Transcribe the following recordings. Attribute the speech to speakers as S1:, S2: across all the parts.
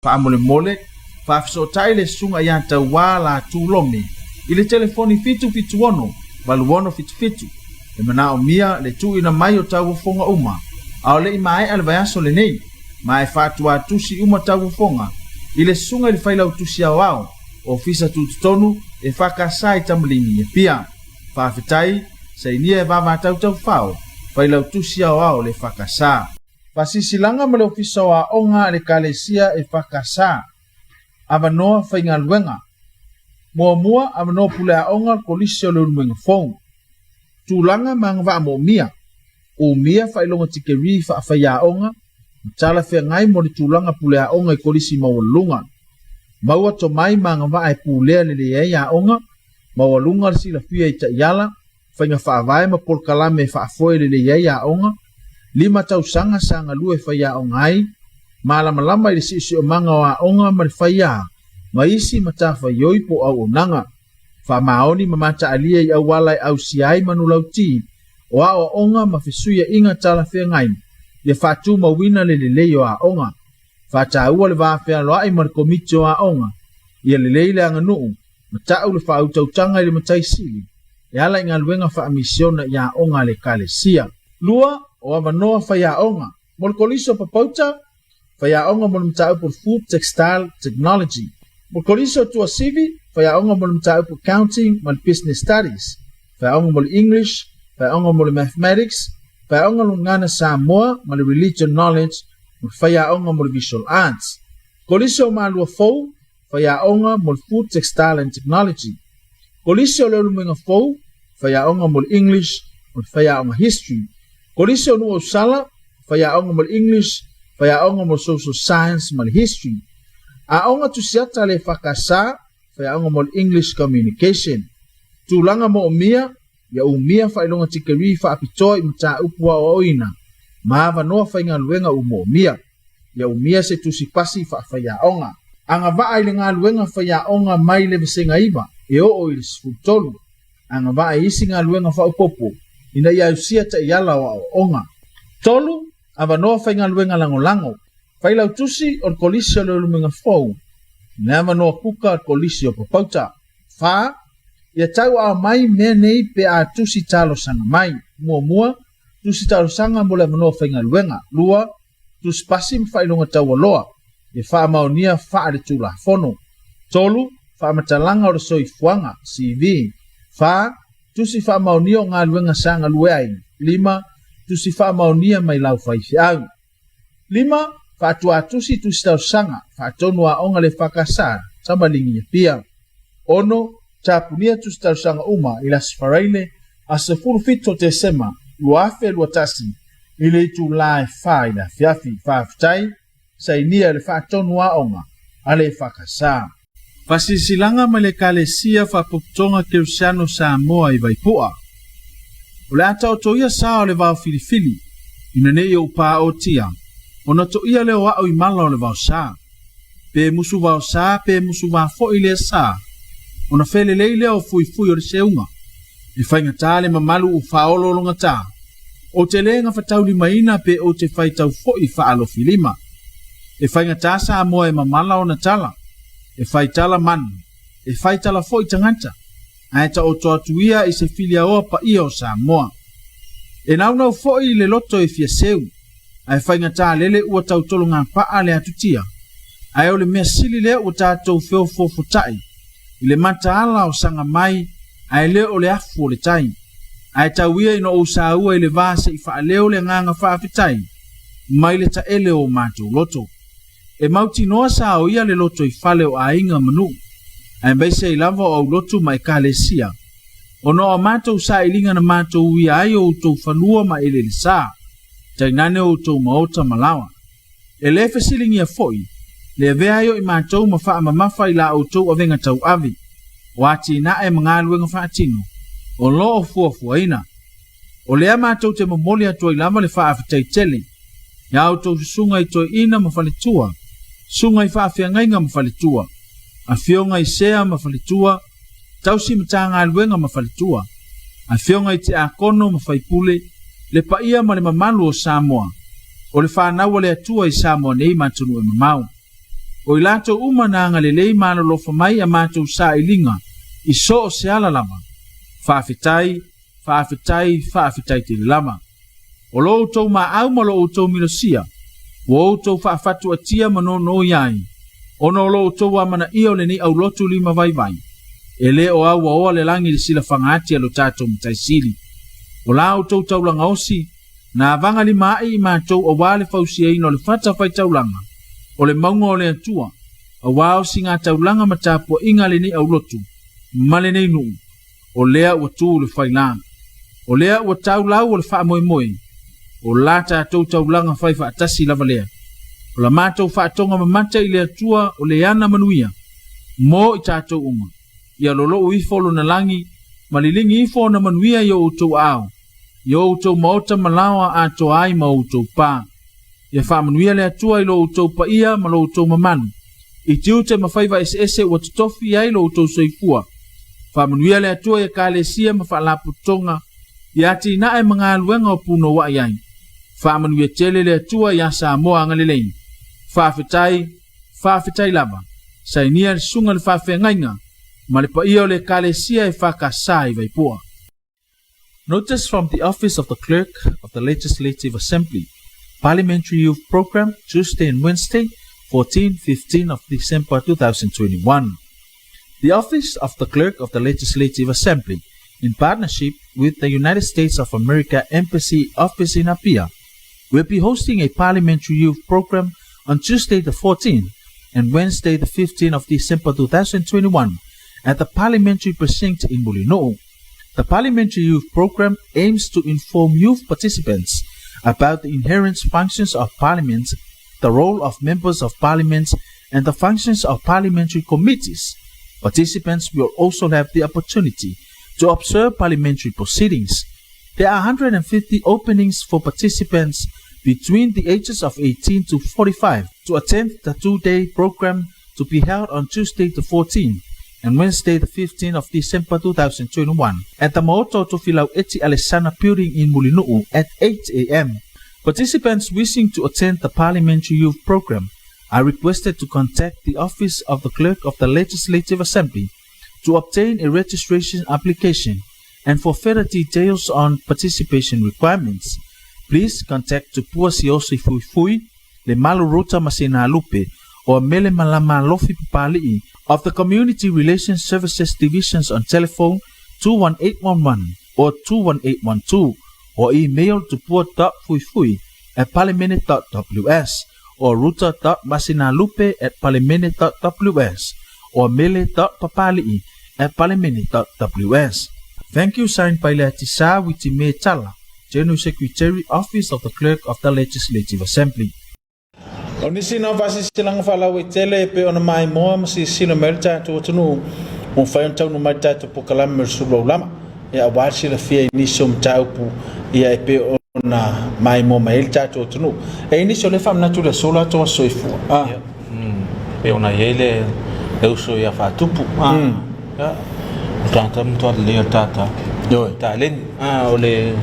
S1: Faamolemole, faafesootai le Susuga ia Tauā Latu Lome i le telefoni 776 8677 e manaomia le tuuina mai o tauofoga uma a o le i maea le vaiaso lenei, ma e faatuatusi uma tauofoga i le Susuga i le Failautusi Aoao, Ofisa Tutotonu e EFKS i Tamaligi i Apia. Faafetai, sainia e Vavatau Taufao, Failautusi Aoao o le EFKS. Faasilasilaga ma le Ofisa o Aoga a le Ekalesia EFKS. Avanoa faigaluega. Muamua, avanoa puleaoga o le Kolisi o Leulumoega Fou. Tulaga ma agavaa moomia. Umia faailoga tikerii faafaiaoga ma talafeagai mo le tulaga puleaoga i kolisi maualuluga. Maua tomai ma agavaa e pulea lelei ai aoga, maualuga le silafia i taiala, faiga faavae ma polokalame e faafoe lelei ai aoga, lima tausaga sa galue faiaoga ai, malamalama i le siosiomaga o aoga ma le faiā ma isi matafaioi po o auaunaga. Faamaoni ma mataalia i auala e ausia ai manulauti o aoaoga ma fesuiaiga talafeagai ia faatumauina le lelei o aoga. Faataua le va fealoai ma le Komiti o Aoga ia lelei le aganuu ma tau le faautautaga i le Matai Sili e ala i galuega faamisiona i aoga a le Ekalesia. Lua, o avanoa faiaoga mo le Kolisi o Papauta, faiaoga mo le mataupu o le Food Textile Technology. Mo le Kolisi o Tuasivi, faiaoga mo le mataupu Accounting ma le Business Studies, faiaoga mo le English, faiaoga mo le Mathematics, faiaoga mo le Gagana Samoa ma le Religion Knowledge ma le faiaoga mo le Visual Arts. Kolisi o Malua Fou, faiaoga mo le Food Textile and Technology. Kolisi o Leulumoega Fou, faiaoga mo le English ma le faiaoga History. Kolisi o Nuuausala, faiaoga mo le English, faiaoga mo le Social Science ma le History. Aoga Tusiata a le EFKS, faiaoga mo le English Communication. Tulaga moomia, ia umia faailoga tikerii faapitoa i mataupu aoaoina ma avanoa faigaluega ua moomia. Ia umia se tusi pasi faafaiaoga. Agavaa i le galuega faiaoga mai le Vasega 9 e oo i le 13. Agavaa i isi galuega faaopoopo ina ia ausia taiala o aoaoga. 3, Avanoa faigaluega lagolago. Failautusi o le Kolisi o Leulumoega Fou le avanoa kuka o le Kolisi o Papauta. 4, Ia tauaao mai mea nei pe a tusi talosaga mai. Muamua, tusi talosaga mo le avanoa faigaluega. Lua, tusi pasi ma faailoga taualoa e faamaonia faaletulafono. Tolu, faamatalaga o le soifuaga, CV. Fa, tusi faamaonia o galuega sa galue ai. Lima, tusi faamaonia mai lau faifeau. Lima, faatuatusi tusi talosaga, faatonu aoga le EFKS, Tamaligi Apia. Ono, tapunia tusi talosaga uma i le Aso Faraile, aso 17 o Tesema 2021 i le itula e 4 i le afiafi. Faafetai, sainia e le Faatonu Aoga a le EFKS. Faasilasilaga mai le Ekalesia Faapotopotoga Kerisiano Samoa i Vaipua. O le a taoto ia sa o le vao filifili, ina ne i ou paotia, ona toia lea o a'u i mala o le vaosa. Pe musu vaosa pe musu va foi lea sa, ona felelei lea o fuifui o le seuga. E faigata le mamalu ua faaoloologata. Ou te le gafataulimaina pe ou te faitau foi faalofilima. E faigata Samoa e mamala ona tala, e faitala manu, e faitala foi tagata, ae taoto atu ia i se filiaoa paia o Samoa. E naunau foi le loto e fia seu, ae faigata lele ua tau tologapaa le atutia, ae o le mea sili lea ua tatou feofoofotai i le mataala o saga mai ae le o le afu o le tai. Ae tau ia ina ou saua i le va se i faaleo le agaga faafetai mai le taele o o matou loto. E mautinoa sa o ia le loto i fale o aiga ma nuu, aemaise ai lava o aulotu ma ekalesia. Ona o a matou sailiga na matou uia ai o outou fanua ma eleele sa, tainane o outou maota ma laoa. E le fesiligia foi le avea ai o i matou ma faamamafa i la outou avega tauave, o atinae ma galuega faatino o lo o fuafuaina. O lea matou te momoli atu ai lava le faafetai tele i a outou susuga i toeaina ma faletua, susuga i faafeagaiga ma faletua, afioga i sea ma faletua, tausi Matagaluega ma faletua, afioga i tiakono ma faipule, le paia ma le mamalu o Samoa, o le fanau a le Atua i Samoa nei ma atunuu e mamao. O i latou uma na agalelei ma alolofa mai i a matou sailiga i so o se ala lava. Faafetai, faafetai, faafetai tele lava. O lo outou maau ma lo outou milosia, ua outou faafatuatia ma nonoia ai, ona o lo outou amanaia o lenei aulotu limavaivai, e le o auaoa le lagi i le silafaga ati a lo tatou Matai Sili. O la outou taulaga osi, na avagalima aʻe i matou auā le fausiaina o le fatafaitaulaga o le mauga o le Atua, auā o sigataulaga ma tapuaʻiga a lenei aulotu ma lenei nuu, o lea ua tu le failā. O lea ua tau lau o le faamoemoe, o la tatou taulaga fai faatasi lava lea. O la matou faatoga mamata i le Atua o le ana manuia mo i tatou uma. Ia loloʻu ifo lona lagi ma liligi ifo ona manuia i o outou aao, i o outou maota ma laoa atoa ai ma outou pa. Ia faamanuia le Atua i lo outou paia ma lo outou mamalu, i tiute ma faiva eseese ua totofi ai lo outou soifua. Faamanuia le Atua i Ekalesia ma faalapotopotoga, i atinae ma galuega o punouai ai. Faamanuia tele le Atua iā Samoa agalelei. Faafetai, faafetai lava. Sainia le Susuga i le Faafeagaiga ma le paia o le Ekalesia e FKS i Vaipua. Notice from the Office of the Clerk of the Legislative Assembly, Parliamentary Youth Program, Tuesday and Wednesday, 14, 15 of December 2021. The Office of the Clerk of the Legislative Assembly, in partnership with the United States of America Embassy Office in Apia, will be hosting a Parliamentary Youth Program on Tuesday the 14th and Wednesday the 15th of December 2021 at the Parliamentary Precinct in Mulinuu. The Parliamentary Youth Program aims to inform youth participants about the inherent functions of Parliament, the role of members of Parliament, and the functions of parliamentary committees. Participants will also have the opportunity to observe parliamentary proceedings. There are 150 openings for participants between the ages of 18 to 45 to attend the two-day program to be held on Tuesday the 14th and Wednesday the 15th of December 2021 at the Maota o Tofilau Eti Alesana building in Mulinuu at 8 a.m. Participants wishing to attend the Parliamentary Youth Program are requested to contact the Office of the Clerk of the Legislative Assembly to obtain a registration application and for further details on participation requirements, please contact Tupua Siaosi Fuifui, Lemalu Ruta Masinalupe, or Mele Malama Lofi Papali'i of the Community Relations Services Divisions on telephone 21811 or 21812 or email tupua.fuifui at parliament.ws or ruta.masinalupe at parliament.ws or mele.papali'i at parliament.ws. Thank you, signed by Leatisa Witime Tala, General Secretary, Office of the Clerk of the Legislative Assembly. O nisi na o faasilasilaga faalauaitele e pei ona maimoa ma silasila mai ai le tatou atunuu, ua mafai ona taunuu mai le tatou polokalame o le Sulu Aulama, ia aua le silafia i nisi o mataupu ia e pei ona maimoa mai ai le tatou atunuu. E i ai nisi o lea e faamanatu i le aso latou aso soifua. Ah.
S2: Ia, pei ona i ai le le uso ia Faatupu. Ah. Ia, o tagata matua lelei o le tata.
S1: Ioe.
S2: Taleni. Ah, o le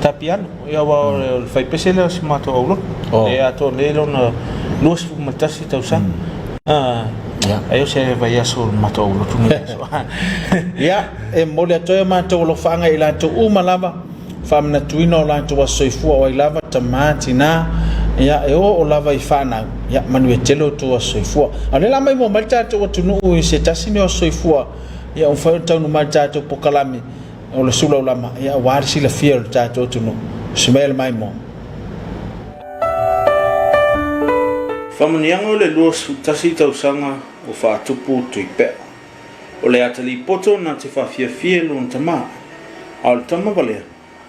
S2: tapiano. Ia, aua o le faipese lea o si matou aulotu.
S1: Oh.
S2: E atoa nei lona 21 tausaga. Ah,
S1: Ia.
S2: ai o se vaiaso o le matou aulotu nei aso.
S1: Ia, e momoli atu ai o matou alofaaga i latou uma lava, faamanatuina o latou aso soifua o ai lava, tama, tina, ia, e oo lava i fanau, ia, manuia tele outou aso soifua. A o lea la maimoa mai le tatou atunuu i se tasi nei o aso soifua, ia, ua mafai ona taunuu mai le tatou pokalame o le sulaulama, ia, aua le silafia o le tatou atunuu. Susu mai le maimoa.
S2: Faamanuiaga o le 21 tausaga o Faatupu Tuipea. O le atalii poto na te faafiafia i lona tama, a o le tama valea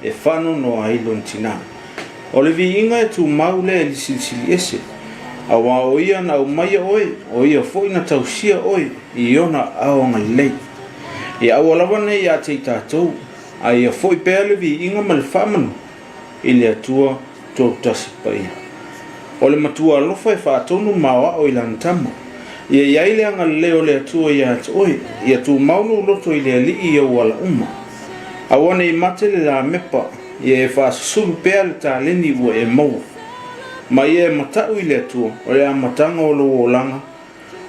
S2: e faanoanoa ai lona tinā. O le viiga e tumau lea i le Silisili Ese, aua o ia na aumaia oe, o ia foi na tausia oe i ona aao agalelei. Ia aua lava nei ia te i tatou, a ia foi pea le viiga ma le faamanu i le Atua Toatasi Paia. O le Matua alofa e faatonu ma aoao i lana tama. Ia i ai le agalelei o le Atua ia te oe, ia tumau lou loto i le Alii i ou ala uma. Aua ne i mate le lamepa, ia e faasusulu pea le taleni ua e maua. Ma ia e mata'u i le Atua, o le amataga o lou olaga,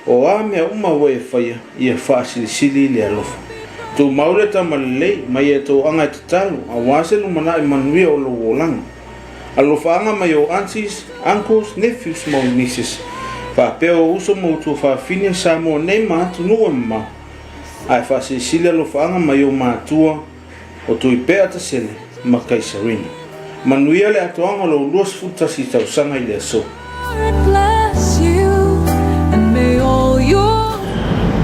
S2: o a mea uma ua e faia, ia faasilisili le alofa. Tumau le tama lelei, ma ia e toaga e tatalo, aua se lumanai manuia o lou olaga. Alofaaga mai ou aunties, uncles, nephews ma ou nieces, faapea ou uso ma ou tuafafine i Samoa nei ma atunuu e mamao. Ae faasilisili alofaaga mai ou matua o Tuipea Tasele ma Kaisarina. Manuia le atoaga o lou 21 tausaga i le aso.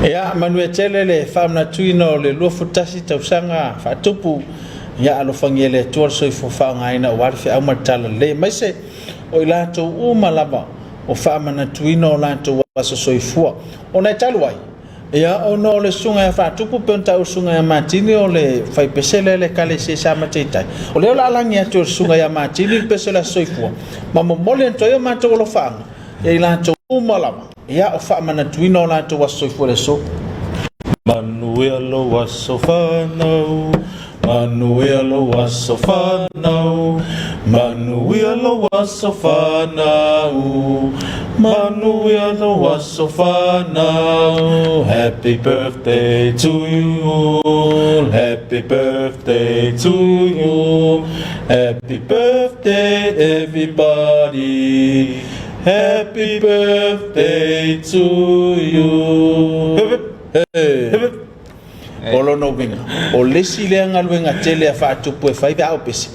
S1: Ia, manuia tele le faamanatuina o le 21 tausaga faatupu. Ia alofagia e le Atua le soifua faaaogaina aua le feau ma le talalelei, aemaise o i latou uma lava o faamanatuina o latou aso soifua. Ona e talu ai, ia ona o le susuga ia Faatupu pei ona taua e le susuga ia Matini o le faipese lea i le Ekalesia i Samateitai, o lea o le a lagi atu e le susuga ia Matini le pese o le aso soifua ma momoli atu ai o matou alofaaga ia i latou uma lava ia o faamanatuina o latou aso soifua i le aso.
S2: Manuia lou aso fanau, manuia lou aso fanau, manuia lou aso fanau, manuia lou aso fanau. Happy birthday to you, happy birthday to you, happy birthday everybody. Happy birthday to you. Hip hip.
S1: Hip hip. O lona uiga, o le isi lea galuega tele a faatupu e fai pe a o pese,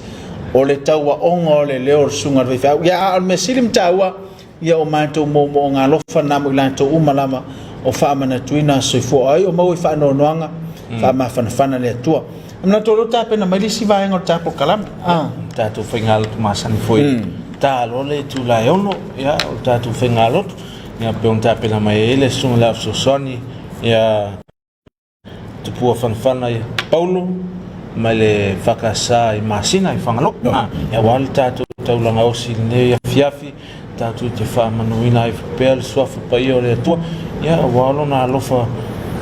S1: o le tauaoga o le leo o le susuga i le faifeau. Ia, a o le mea sili ma taua, ia o matou moomooga alofa na mo i latou uma lava o faamanatuina aso soifua. O ai o maua i faanoanoaga, faamafanafana le Atua. E manatu o lea ua tapena mai le isi vaega o le ta polokalame.
S2: Ah. Tatou faigalotu masani foi. Ta loa le itula e 6, ia, o le tatou faigalotu. Ia, pei ona tapena mai ai le Susuga i le Ao Fesoasoani, ia, Tupua Fanafana ia Paulo, mai le EFKS i Masina i Fagaloa. Ah, ia, aua le tatou taulaga osi i lenei afiafi, tatou te faamanuina ai pea le suafa paia o le Atua, ia, aua lona alofa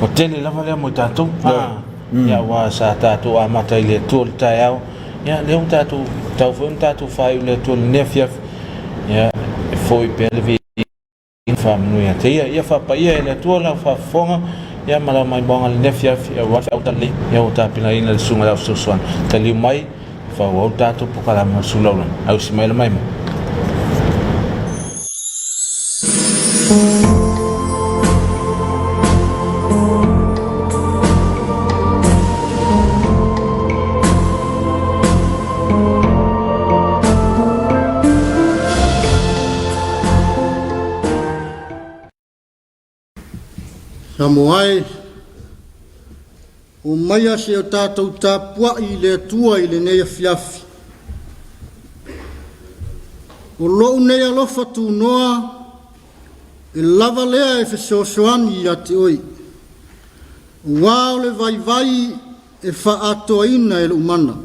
S2: ua tele lava lea mo i tatou. Ah, Ia aua sa tatou amata i le Atua i le taeao, ia lea ua tatou tau foi ona tatou faaiu i le Atua i lenei afiafi, ia e foi pea le viiga faamanuia ia te ia. Ia faapaia e le Atua lau faafofoga, ia ma lau maimoaga i lenei afiafi, aua le feau talalelei, ia ua tapenaina e le Susuga i le Ao Fesoasoani. Taliu mai, faaauau le tatou polokalame o le Sulaulana. Ausi mai le maimoa.
S3: Samoa e, omaia se o tatou tapuai i le Atua i lenei afiafi. O lou nei alofa tunoa, e lava lea e fesoasoani ia te oe. Aua o le vaivai e faaatoaina e lou mana.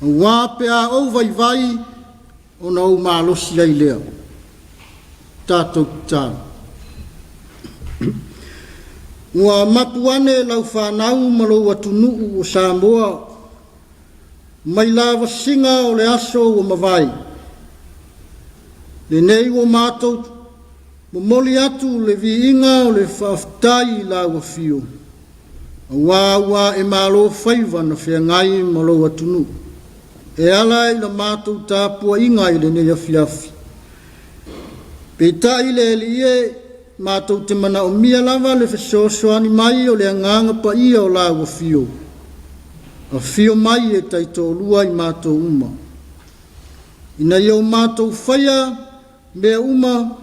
S3: Aua pe a ou vaivai, ona ou malosi ai lea. Tatou tatalo. Ua mapu ane lau fanau ma lou atunuu o Samoa mai lavasiga o le aso ua mavae. Lenei ua matou momoli atu le viiga o le faafetai i lau afio. Aua ua e malo faiva na feagai ma lou atunuu e ala i la matou tapuaiga i lenei afiafi. Peitai le Alii e, matou te manaomia lava le fesoasoani mai o le Agaga Paia o lau Afio. Afio mai e taitoalua i matou uma, ina ia o matou faia mea uma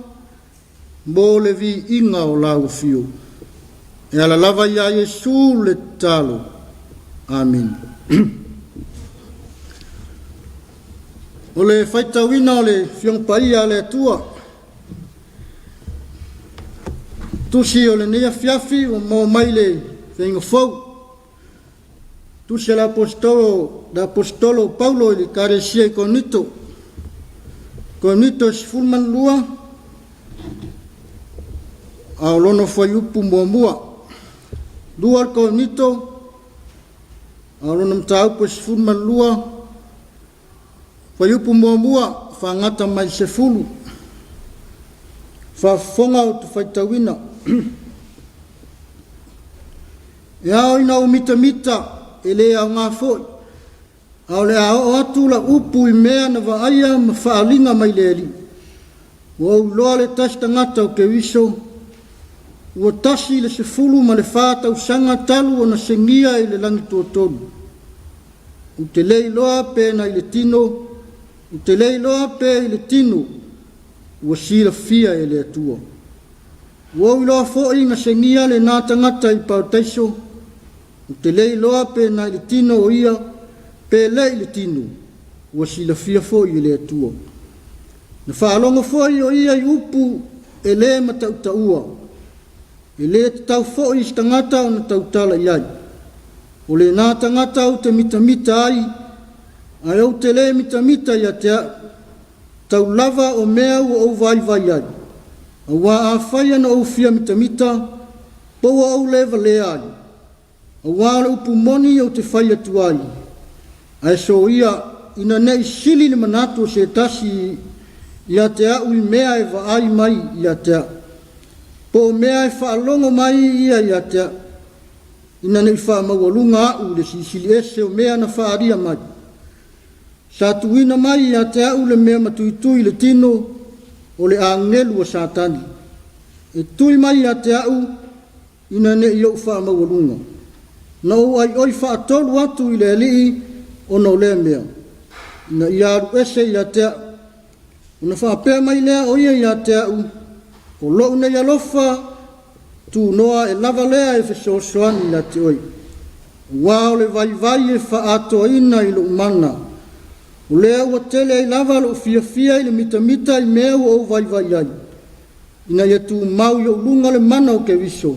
S3: Mo le viiga o lau afio. E ala lava iā Iesu le tatalo. Amene. O le faitauina o le Afioga Paia a le Atua, tusi o lenei afiafi ua maua mai le Feiga Fou. Tusi a le Aposetolo, le Aposetolo o Paulo i le Ekalesia i Korinito. Korinito 12, a o lona fuaiupu muamua. 2 Korinito, a o lona mataupu e 12, fuaiupu muamua. faagata mai le 10. Faafofoga ou te faitauina. E ao ina ou mitamita, e le aoga foi, a o le a oo atu lau upu i mea na vaaia ma faaaliga mai le Alii. Ua ou iloa le tasi tagata o Keriso, ua 14 tausaga talu ona segia i le lagituatolu. Ou te le iloa pe na i le tino, ou te le iloa pe i le tino, ua silafia e le Atua. Ua ou iloa foi na segia lenā tagata i le parataiso, ou te le iloa pe na i le tino o ia, pe le i le tino, ua silafia foi e le Atua. Na faalogo foi o ia i upu e le matautaua, e le tatau foi i se tagata ona tautala i ai. O lenā tagata ou te mitamita ai, ae ou te le mitamita ia te au, tau lava o mea ua ou vaivai ai. Aua afai ana ou fia mitamita, po ua ou le valea ai, aua o le upu moni ou te fai atu ai, ae soia ina ne i sili le manatu o se tasi ia te au i mea e vaai mai ia te au, po o mea e faalogo mai ia ia te au, ina ne i faamaualuga au i le silisili ese o mea na faaalia mai. Sa tuuina mai ia te au le mea matuitui i le tino o le agelu a Satani, e tui mai ia te au ina ne i ou faamaualuga. Na ou aioi faatolu atu i le Alii ona o lea mea, ina ia alu ese ia te au. Ona faapea mai lea o ia ia te au, O lou nei alofa tunoa e lava lea e fesoasoani ia te oe. Aua o le vaivai e faaatoaina i lou mana. O lea ua tele ai lava lou fiafia i le mitamita i mea ua ou vaivai ai, ina ia tumau i ou luga le mana o Keriso.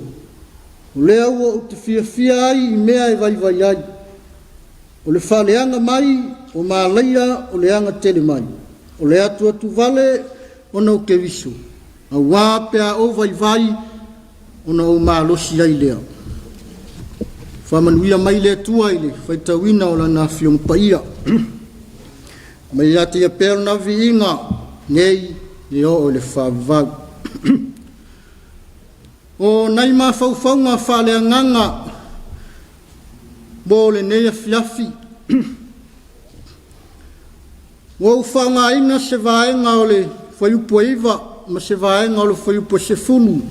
S3: O lea ua ou te fiafia ai i mea e vaivai ai, o le faaleaga mai o malaia o le aga tele mai, o le atuatu vale ona o Keriso, aua pe a ou vaivai, ona ou malosi ai lea. Faamanuia mai le Atua i le faitauina o Lana Afioga Paia. Mai ia te ia pea lona viiga nei e oo i le faavavau. O nai mafaufauga faaleagaga mo lenei afiafi. Ua ou faaaogaina se vaega o le fuaiupu e 9 ma se vaega o le fuaiupu e 10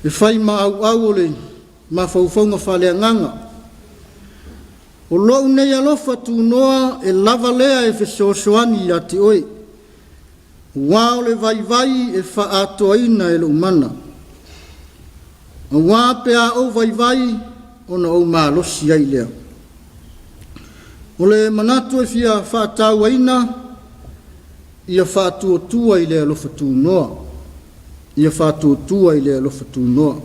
S3: e fai ma auau o le mafaufauga faaleagaga. O lou nei alofa tunoa e lava lea e fesoasoani ia te oe, aua o le vaivai e faaatoaina e lou mana. Aua pe a ou vaivai ona ou malosi ai lea. O le manatu e fia faatauaina, ia faatuatua i le alofa tunoa. Ia faatuatua i le alofa tunoa.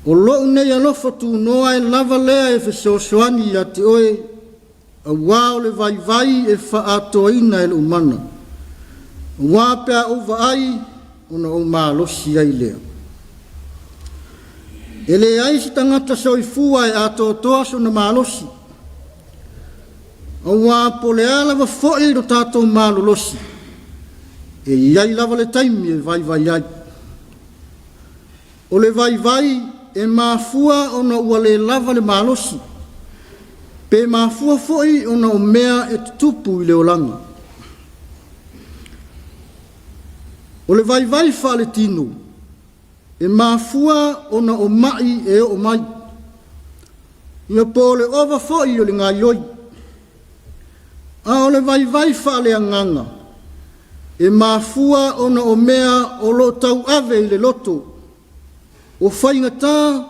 S3: O lou nei alofa tunoa e lava lea e fesoasoani ia te oe, aua o le vaivai e faaatoaina e lou mana. Aua pe a ou vaai, ona ou malosi ai lea. E leai se tagata soifua e atoatoa sona malosi, aua po o le a lava foi lo tatou malolosi, e i ai lava le taimi e vaivai ai. O le vaivai e mafua ona ua le lava le malosi, pe mafua foi ona o mea e tutupu i le olaga. O le vaivai faaletino, e mafua ona o ma'i e oo mai, ia po o le ova foi o le gaioi. A o le vaivai faaleagaga, e mafua ona o mea o lo o tauave i le loto, o faigata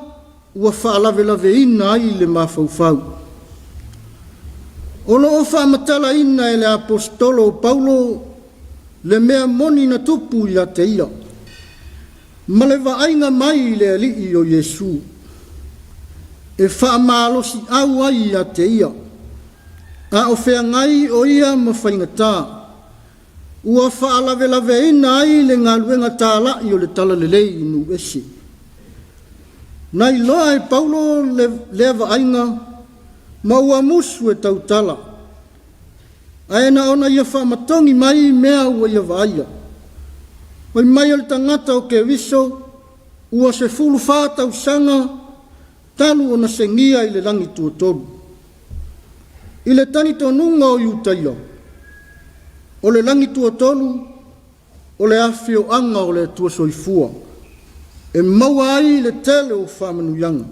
S3: ua faalavelaveina ai le mafaufau. O lo o faamatalaina e le Aposetolo o Paulo le mea moni na tupu ia te ia, ma le vaaiga mai i le Alii o Iesu, e faamalosiau ai ia te ia, a o feagai o ia ma faigata, ua faalavelaveina ai le galuega talai o le Talalelei i nuu ese. Na iloa e Paulo lea vaaiga ma ua musu e tautala. Ae na ona ia faamatogi mai mea ua ia vaaia. Fai mai o le tagata o Keriso ua 14 tausaga talu ona segia i le lagi tuatolu. I le talitonuga o Iutaia, o le lagi tuatolu o le afioaga o le Atua Soifua, e maua ai le tele o faamanuiaga.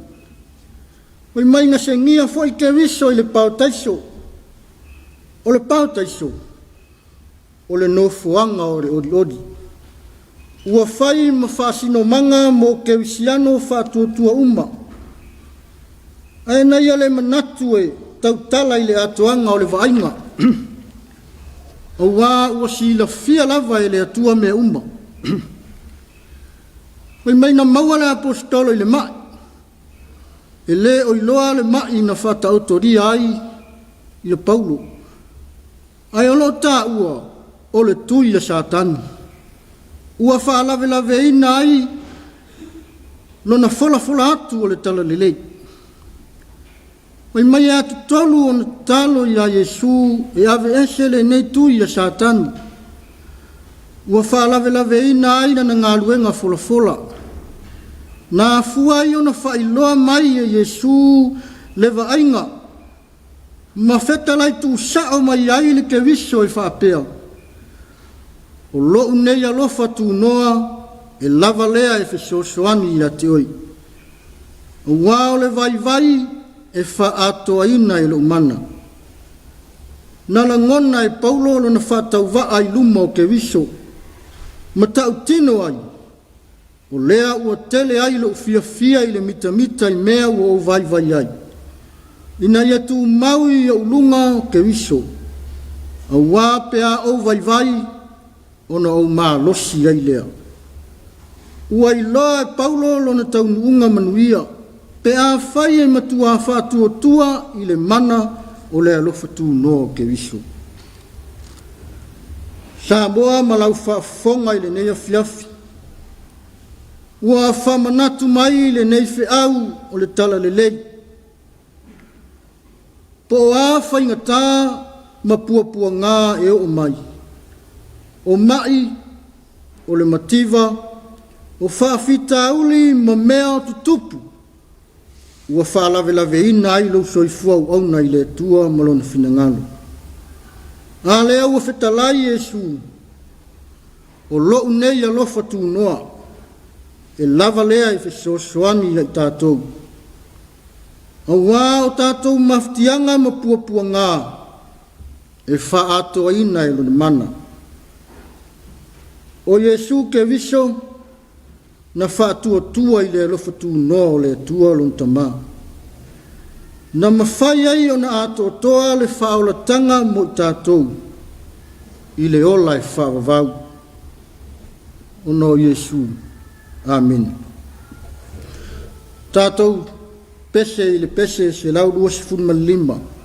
S3: Fai mai na segia foi Keriso i le parataiso. O le parataiso, o le nofoaga o le olioli. Ua fai ma faasinomaga mo kerisiano faatuatua uma. Ae na ia le manatu e tautala i le atoaga o le vaaiga, auā ua silafia lava e le Atua mea uma. Fai mai na maua le Aposetolo i le mai, e le o iloa le mai na faataotolia ai ia Paulo, ae o lo o taua o le tui a Satani, ua faalavelaveina ai lona folafola atu o le Talalelei. Fai mai e atutolu ona tatalo iā Iesu e aveese lenei tui a Satani, ua faalavelaveina ai lana galuega folafola. Na afua ai ona faailoa mai e Iesu le vaaiga ma fetalai tuusao mai ai le Keriso e faapea, O lou nei alofa tunoa e lava lea e fesoasoani ia te oe, auā o le vaivai e faaatoaina e lou mana. Na lagona e Paulo lona faatauvaa i luma o Keriso, ma tautino ai, O lea ua tele ai lou fiafia i le mitamita i mea ua ou vaivai ai, ina ia tumau i ou luga o Keriso, auā pe a ou vaivai ona ou malosi ai lea. Ua iloa e Paulo lona taunuuga manuia pe afai e matuā faatuatua i le mana o le alofa tunoa o Keriso. Samoa ma lau faafofoga i lenei afiafi, Ua faamanatu mai lenei feau o le Talalelei, po o a faigata ma puapuaga e oo mai, o ma'i, o le mativa, o faafitauli ma mea tutupu ua faalavelaveina ai lou soifua auauna i le Atua ma Lona finagalo. A lea ua fetalai Iesu, O lou nei alofa tunoa, e lava lea e fesoasoani ia i tatou. Auā o tatou mafatiaga ma puapuagā e faaatoaina e Lona mana. O Iesu Keriso na faatuatua i le alofa tunoa o le Atua Lona Tama, na mafai ai ona atoatoa le faaolataga mo i tatou i le ola e faavavau ona o Iesu. Amene. Tatou pese i le pese 125.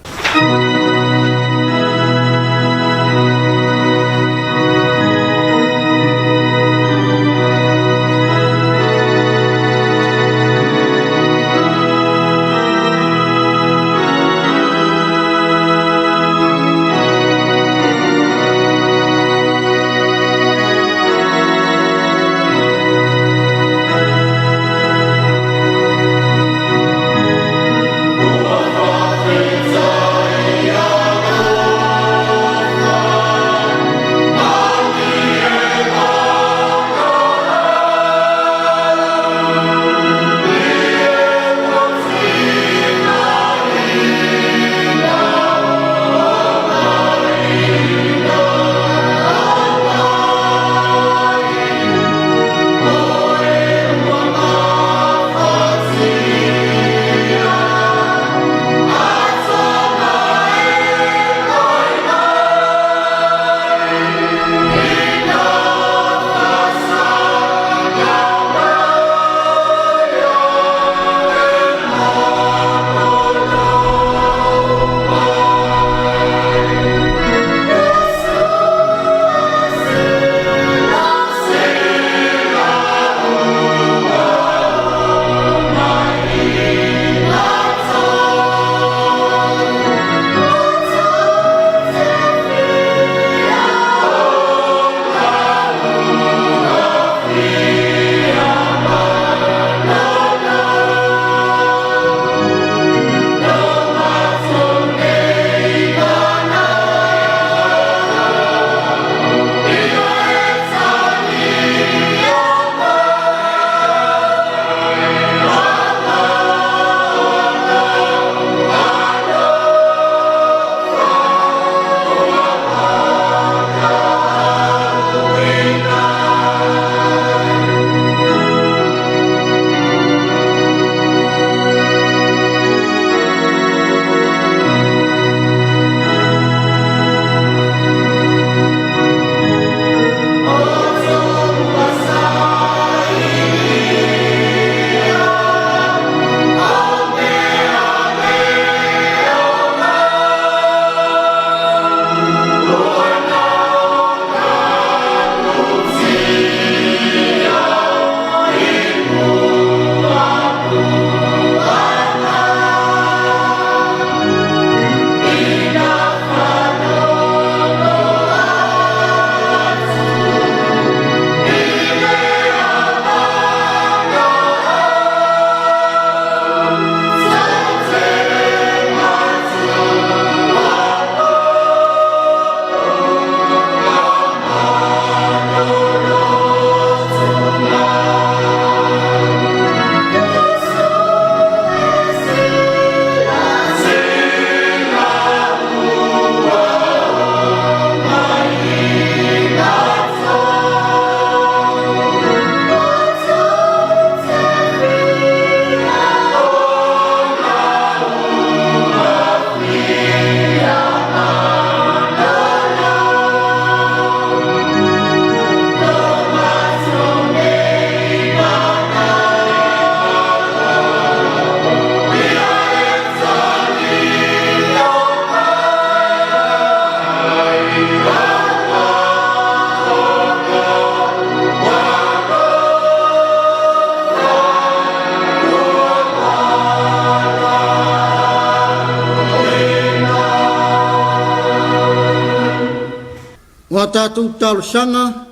S3: tatou talosaga,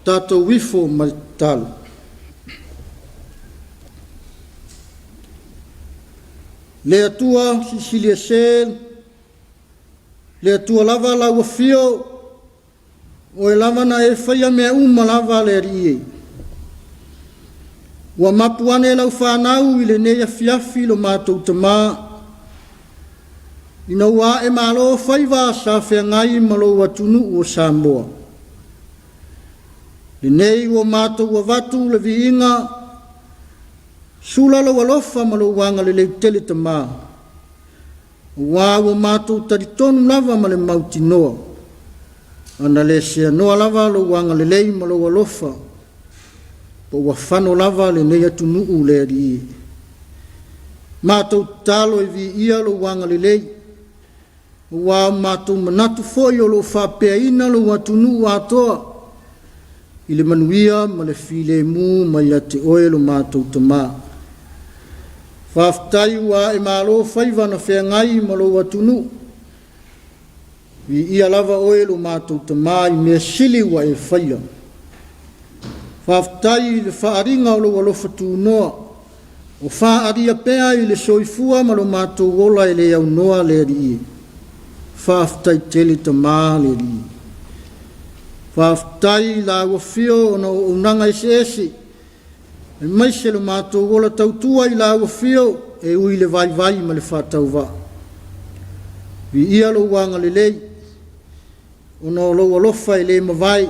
S3: tatou ifo ma le tatalo. Le Atua Silisili Ese, le Atua lava lau afio, Oe lava na e faia mea uma lava le Alii e. Ua mapu ane lau fanau i lenei afiafi lo matou tamā, ina ua ae malo faiva sa feagai ma lou atunuu o Samoa. Lenei ua matou avatu le viiga, sula lou alofa ma lou agalelei tele tamā. Aua ua matou talitonu lava ma le mautinoa, ana le seanoa lava lou agalelei ma lou alofa, po ua fano lava lenei atunuu le Alii e. Matou tatalo e viia lou agalelei, aua o matou manatu foi o lo o faapeaina lou atunuu atoa i le manuia ma le filemu mai ia te oe lo matou Tama. Faafetai ua ae malo faiva na feagai ma lou atunuu. Viia lava oe lo matou Tama i mea sili ua e faia. Faafetai i le faaaliga o lou alofa tunoa, o faaalia pea i le soifua ma lo matou ola e le aunoa le Alii e. Faafetai tele Tama le Alii. Faafetai i lau afio ona o auaunaga eseese, aemaise lo matou ola tautua i lau afio e ui i le vaivai ma le faatauvaa. Viia lou agalelei, ona o lou alofa e le mavae,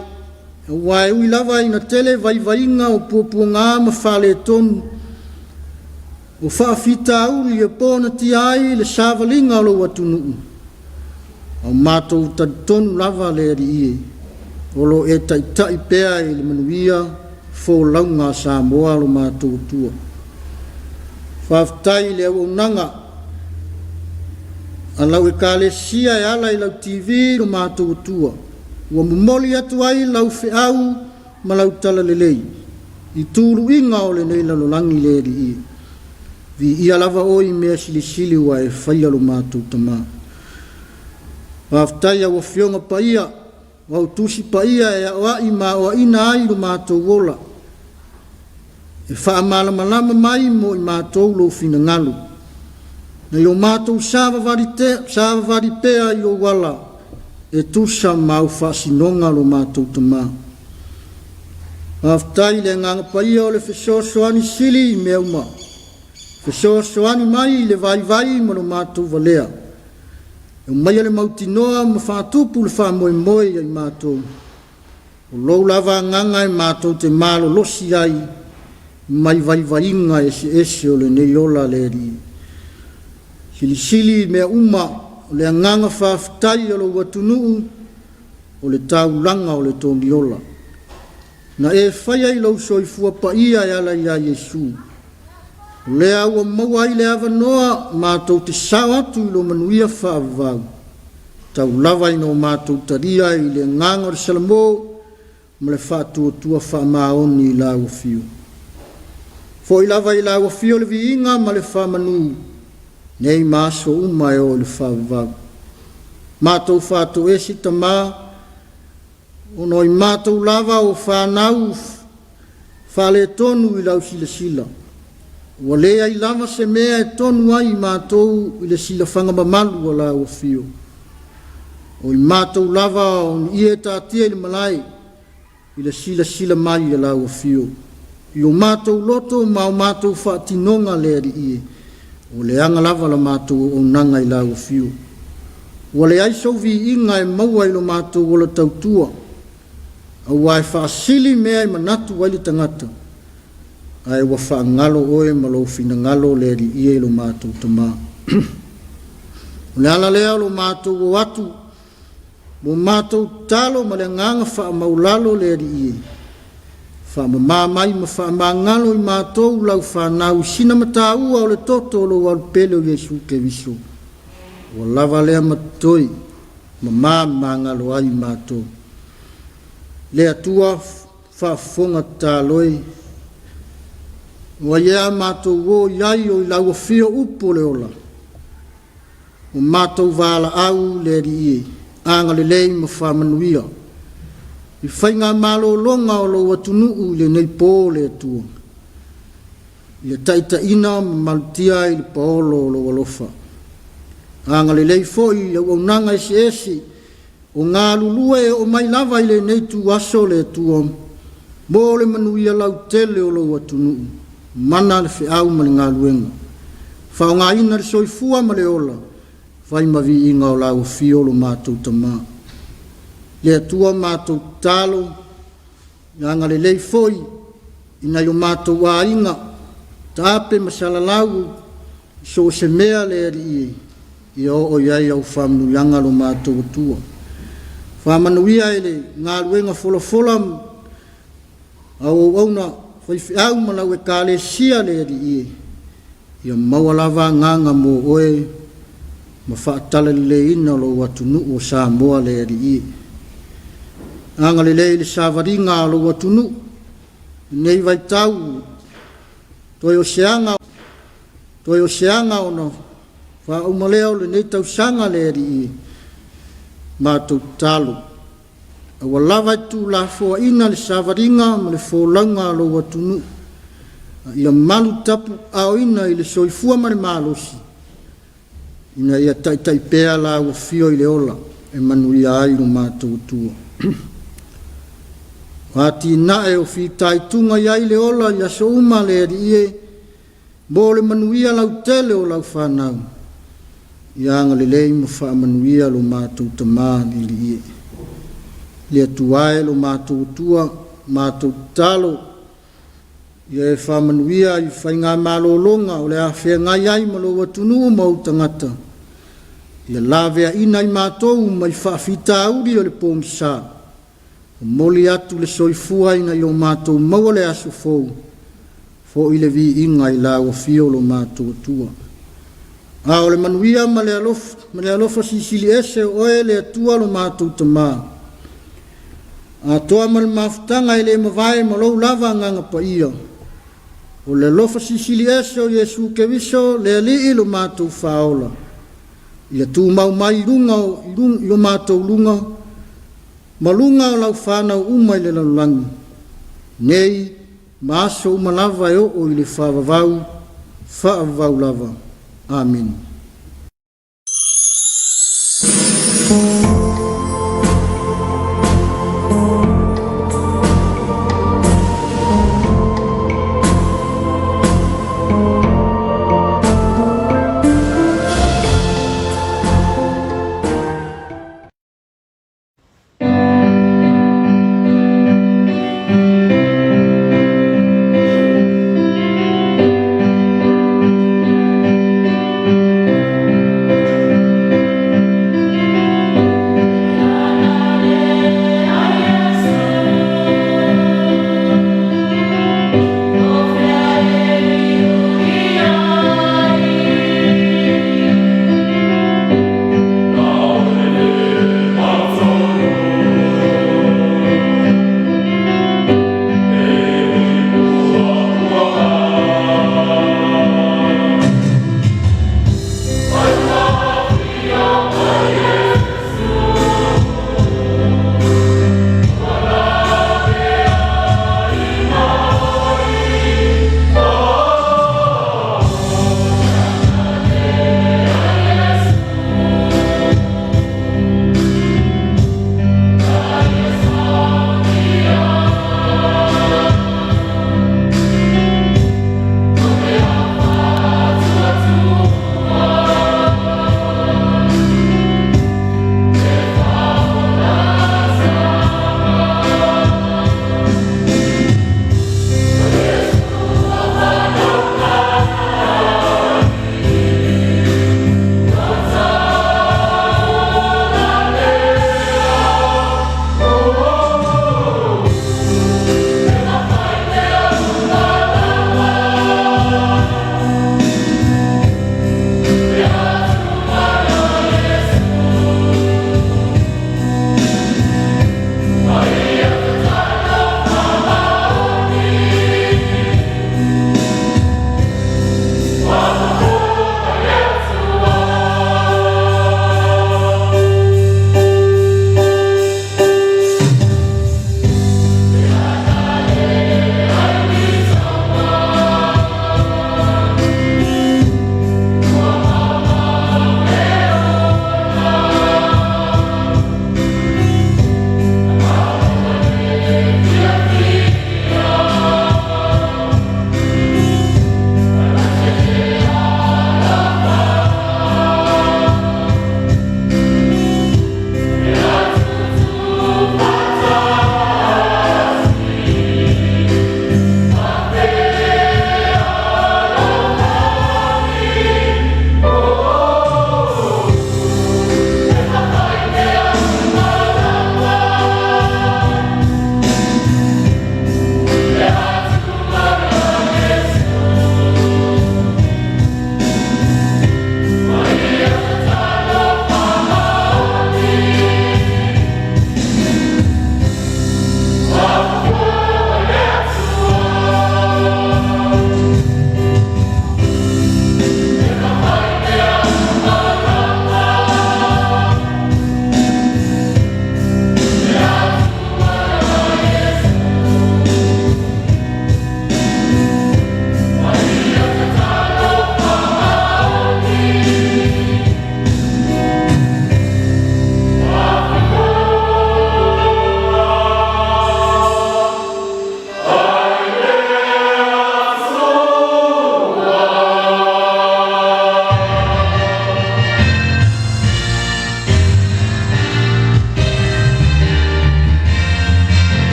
S3: aua e ui lava ina tele vaivaiga o puapuaga ma faaletonu, o faafitauli e ponatia ai le savaliga o lou atunuu, a o matou talitonu lava le Alii e, o lo o e taitai pea i le manuia folauga a Samoa lo matou Atua. Faafetai i le auaunaga a lau Ekalesia e ala i lau TV lo matou Atua, ua momoli atu ai lau feau ma lau talalelei i tuluiga o lenei lalolagi le Alii. Viia lava oe i mea silisili ua e faia lo matou Tama. Faafetai au Afioga Paia, o au Tusi Paia e aoai ma aoaina ai lo matou ola, e faamalamalama mai mo i matou lou finagalo, na i o matou savavali savavali pea i ou ala e tusa ma au faasinoga lo matou Tama. Faafetai i le Agaga Paia o le fesoasoani sili i mea uma, fesoasoani mai i le vaivai ma lo matou valea, e aumaia le mautinoa ma faatupu le faamoemoe ia i matou. O lou lava agaga e matou te malolosi ai mai vaivaiga eseese o lenei ola le Alii. Silisili i mea uma o le agaga faafetai o lou atunuu o le taulaga o le togiola. Na e faia i lou soifua paia e ala iā Iesu. O lea ua maua ai le avanoa matou te sao atu i lo manuia faavavau. Tau lava ina o matou talia i le agaga o le Salamo ma le faatuatua faamaoni i lau afio. Foi lava i lau afio le viiga ma le faamanu, nei ma aso uma e oo i le faavavau. Matou faatoese Tama, ona o i matou lava o fanau faaletonu i lau silasila. Ua leai lava se mea e tonu ai i matou i le silafaga mamalu a lau afio. O i matou lava o ni ie taatia i le malae i le silasila mai a lau afio. I o matou loto ma o matou faatinoga le Alii e, ua leaga lava la matou auaunaga i lau afio. Ua leai sou viiga e maua i lo matou ola tautua, aua e faasili mea e manatu ai le tagata, ae ua faagalo oe ma lou finagalo le Alii e i lo matou Tama. O le ala lea o lo matou o atu mo matou tatalo ma le agaga faamaulalo le Alii e. Faamama mai ma faamagalo i matou lau fanau i sina mataua o le toto o lou Alu Pele o Iesu Keriso. Ua lava lea ma totoe, mama magalo ai matou. Le Atua faafofoga tatalo e, o ai ea matou o i ai o i lau afio upu o le ola. O matou valaau le Alii e. Agalelei ma faamanuia i faigamalologa o lou atunuu i lenei po le Atua. Ia taitaiina ma malutia ai le paolo o lou alofa. Agalelei foi i auaunaga eseese o galulue e oo mai lava i lenei ituaso le Atua mo le manuia lautele o lou atunuu. Mana le feau ma le galuega. Faaaogaina le soifua ma le ola, fai ma viiga o lau afio lo matou Tama. Le Atua matou tatalo, ia agalelei foi i nai o matou aiga, taape ma salalau i so o se mea le Alii e, ia oo i ai au faamanuiaga lo matou Atua. Faamanuia i le galuega folafola au auauna faifeau ma lau Ekalesia le Alii e, ia maua lava agaga mo oe ma faatalaleleiina lou atunuu o Samoa le Alii e. Agalelei i le savaliga a lou atunuu i lenei vaitau toe o se aga, toe o se aga ona faauma lea o lenei tausaga le Alii e. Matou tatalo. A ua lava e tuulafoaiina le savaliga ma le folauga a lou atunuu, a ia malu tapuaaoina i le soifua ma le malosi, ina ia taitai pea lau afio i le ola e manuia ai lo matou Atua. O atinae o fitaituga i ai le ola i aso uma le Alii e, Mo le manuia lautele o lau fanau, ia agalelei ma faamanuia lo matou Tama liilii e. Le Atua e lo matou Atua, matou tatalo, ia e faamanuia i faigamalologa o le a feagai ai ma lou atunuu ma ou tagata, ia laveaina i matou mai faafitauli o le pogisa, Momoli atu le soifua ina ia o matou maua le aso fou, foi le viiga i lau afio lo matou Atua. A o le manuia ma le alofa, ma le alofa silisili ese o oe le Atua lo matou Tama, atoa ma le mafutaga e le mavae ma lou lava Agaga Paia, o le alofa silisili ese o Iesu Keriso le Alii lo matou Faaola, ia tumau mai i luga o, i o matou luga, Ma luga o lau fanau uma i le lalolagi, nei ma aso uma lava e oo i le faavavau, faavavau lava. Amene.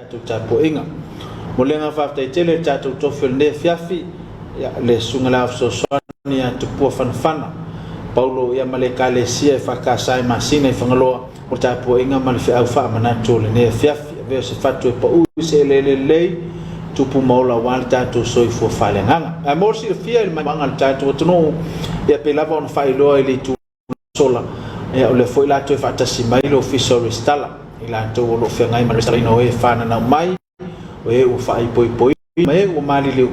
S1: tatou tapuaiga. Mo le agaga faafetai tele i le tatou tofi o lenei afiafi, ia, le Susuga i le Ao Fesoasoani ia Tupua Fanafana Paulo, ia, ma le Ekalesia EFKS i Masina i Fagaloa mo le tapuaiga ma le feau faamanatu o lenei afiafi. Avea o se fatu e pau i se eleele lelei, tupu ma ola aua le tatou soifua faaleagaga. Ae mo le silafia i le maimoaga a le tatou atunuu, ia, pei lava ona faailoa i le itu sola, ia, o lea foi la toe faatasi mai le Ofisa o Resitala, i latou o lo o feagai ma le resitalaina o e fananau mai, o e ua faaipoipoina ma e ua maliliu,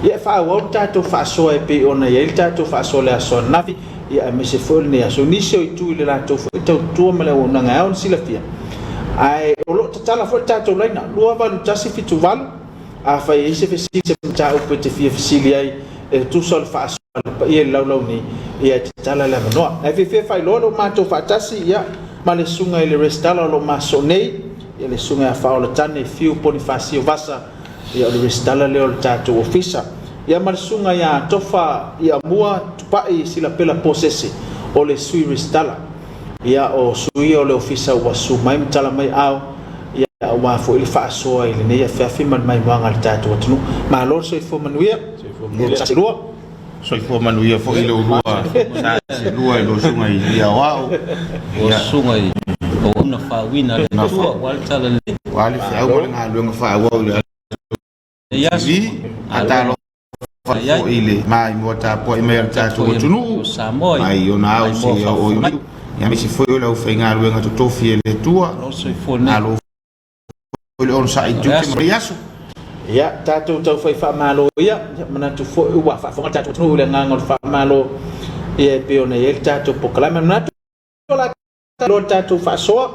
S1: ia, e faaauau le tatou faasoa e pei ona i ai le tatou faasoa i le aso ananafi, ia, aemaise foi o lenei aso. I nisi o itu i le latou foi tautua ma le auaunaga e ao ona silafia, ae o lo o tatala foi le tatou laina, 28178. Afai e i ai se fesili, se mataupu e te fia fesili ai e tusa o le faasoa a le paia i le laulau nei, ia e tatala le avanoa. Ae fiafia e faailoa lo matou faatasi, ia, ma le Susuga i le Resitala o lo o masoo nei, ia, le Susuga ia Faaolatane Fiu Ponifasio Vasa, ia, o le Resitala lea o le tatou Ofisa, ia, ma le Susuga ia Tofa Iamua Tupai Silapela Posese, o le Sui Resitala. Ia, o sui ia o le Ofisa ua susu mai ma tala mai ao, ia, aua foi le faasoa i lenei afiafi ma le maimoaga a le tatou atunuu. Malo le soifua manuia.
S2: Soifua manuia. Sa selua. Soifua manuia foi le ulua sa selua i lou susuga i Lia Aoao.
S4: Ua susuga i auauna faauuina a le Atua aua le talalelei.
S2: Aua le feau ma le galuega faaauau i le TV. Atalofa foi i le maimoa tapuai mai a le tatou atunuu mai ona ao seia oo i ona iu, aemaise foi o le aufaigaluega totofi e le Atua. Malo foi le onosai i tiute ma lenei aso.
S1: Ia, tatou taufai faamalo ia, manatu foi ua faafofoga le tatou atunuu i le agaga o le faamalo ia e pei ona i ai le tatou polokalame. Manatu o le a Loa le tatou faasoa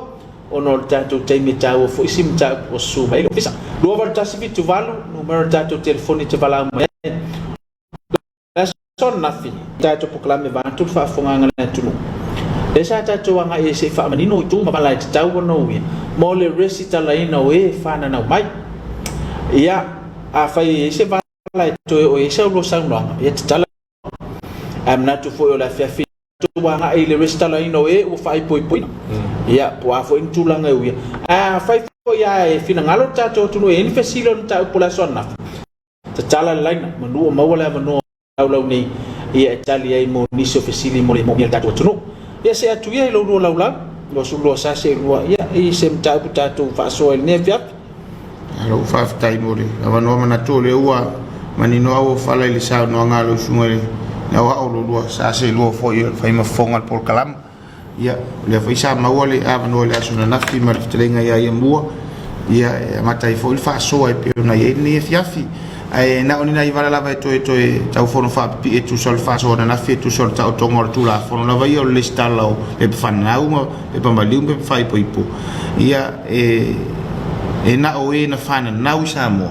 S1: ona o le tatou taimi e taua foi isi mataupu ua susu mai ai le Ofisa. 28178 numera o le tatou telefoni e te valaau mai ai. O le aso ananafi, tatou polokalame vaeatu le faafofogaaga a le atunuu. Lea sa tatou agai ai se i faamanino itu ma vala e tatau ona uia mo le resitalaina o e fananau mai. Ia, afai e i ai se vala e toe oo i ai sau lua saunoaga, ia tatala. Ae manatu foi o le afiafi tatou agai i le resitalaina o e ua faaipoipoina, ia, po o a foi ni tulaga e uia. Ae afai foi a e finagalo le tatou atunuu e i ai ni fesili o le mataupu o le aso ananafi, tatala le laina, manu o maua le avanoa laulau nei, ia, e tali ai mo nisi o fesili mo le moomia e le tatou atunuu. Ia, see atu ia i lou lua laulau, 22 sa seelua, ia, i se mataupu tatou faasoa i lenei afiafi.
S2: Malo faafetai mo le avanoa manatu o lea ua manino au o fala i le saunoaga a lau susuga i le aoao lo lua sa selua foi o le fai ma fofoga o le polokalama. Ia, o lea foi sa maua le avanoa i le aso ananafi ma le fetalaiga ia Iamua, ia e amata ai foi le faasoa e pei ona i ai lenei afiafi. Ae na o ni nai vala lava e toe toe tau fono faapipii e tusa o le faasoa ananafi e tusa o le taotoga o le Tulafono lava ia o le lesitala o pepa fanau ma pepa maliu ma pepa faaipoipo. Ia e e na o e na fananau i Samoa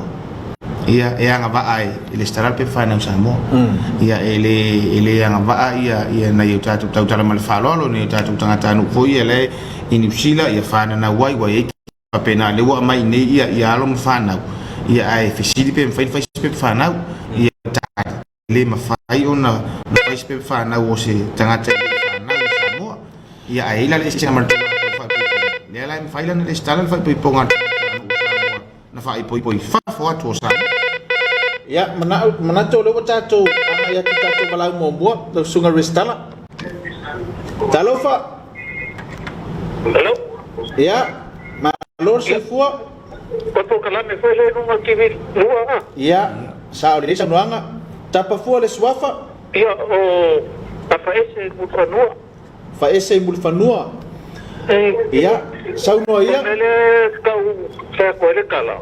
S2: ia e agavaa e e lesitala le pepa fanau i Samoa. Ia e le e le agavaa ia ia nai o tatou tautala ma le faaaloalo nai o tatou tagatanuu foi ia la e i Niu Sila ia fananau ai ua i ai faapena lea ua aumai iinei ia ia alo ma fanau ia ae fesili pe mafai ona fai se pepa fanau ia tali e le mafai ona fai se pepa fanau o se tagata e le i fanau i Samoa ia ae i ai la le eseesega ma le Tulafono Faaipoipoga lea la e mafai la ona resitala le faaipoipoga a le tagata o Samoa na faaipoipo i fafo atu o Samoa.
S1: Ia, manatu o lea ua tatou agai atu i le tatou valaau muamua, lau Susuga i le Resitala. Talofa!
S5: Hello.
S1: Ia, malo le soifua.
S5: O polokalame foi lea i luga o le TV lua a.
S1: Ia, sao lelei saunoaga. Tapa fua le suafa.
S5: Ia, o Tafaese i Mulifanua.
S1: Faese i Mulifanua. Ia, saunoa ia.
S5: O le mea lea e tau fai atu ai le tala,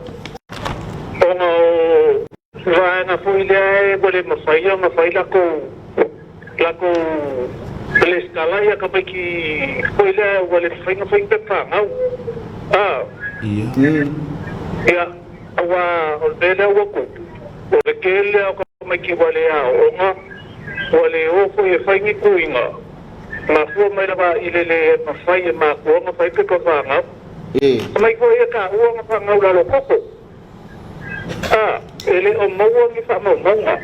S5: ona o vaega foi lea ua le mafai ona fai latou latou lesitala ia tamaiti foi lea ua le mafai ona fai ni pepa fanau. A. Ia, aua o le mea lea ua tupu, o le tele lava o tamaiti ua le aooga, ua le o foi e fai ni tuiga, mafua mai lava i le le mafai e matua ona fai pepa fanau. Tamaiti foi ia taua ona fanau lalo toto. A, e le o maua ni faamaumauga.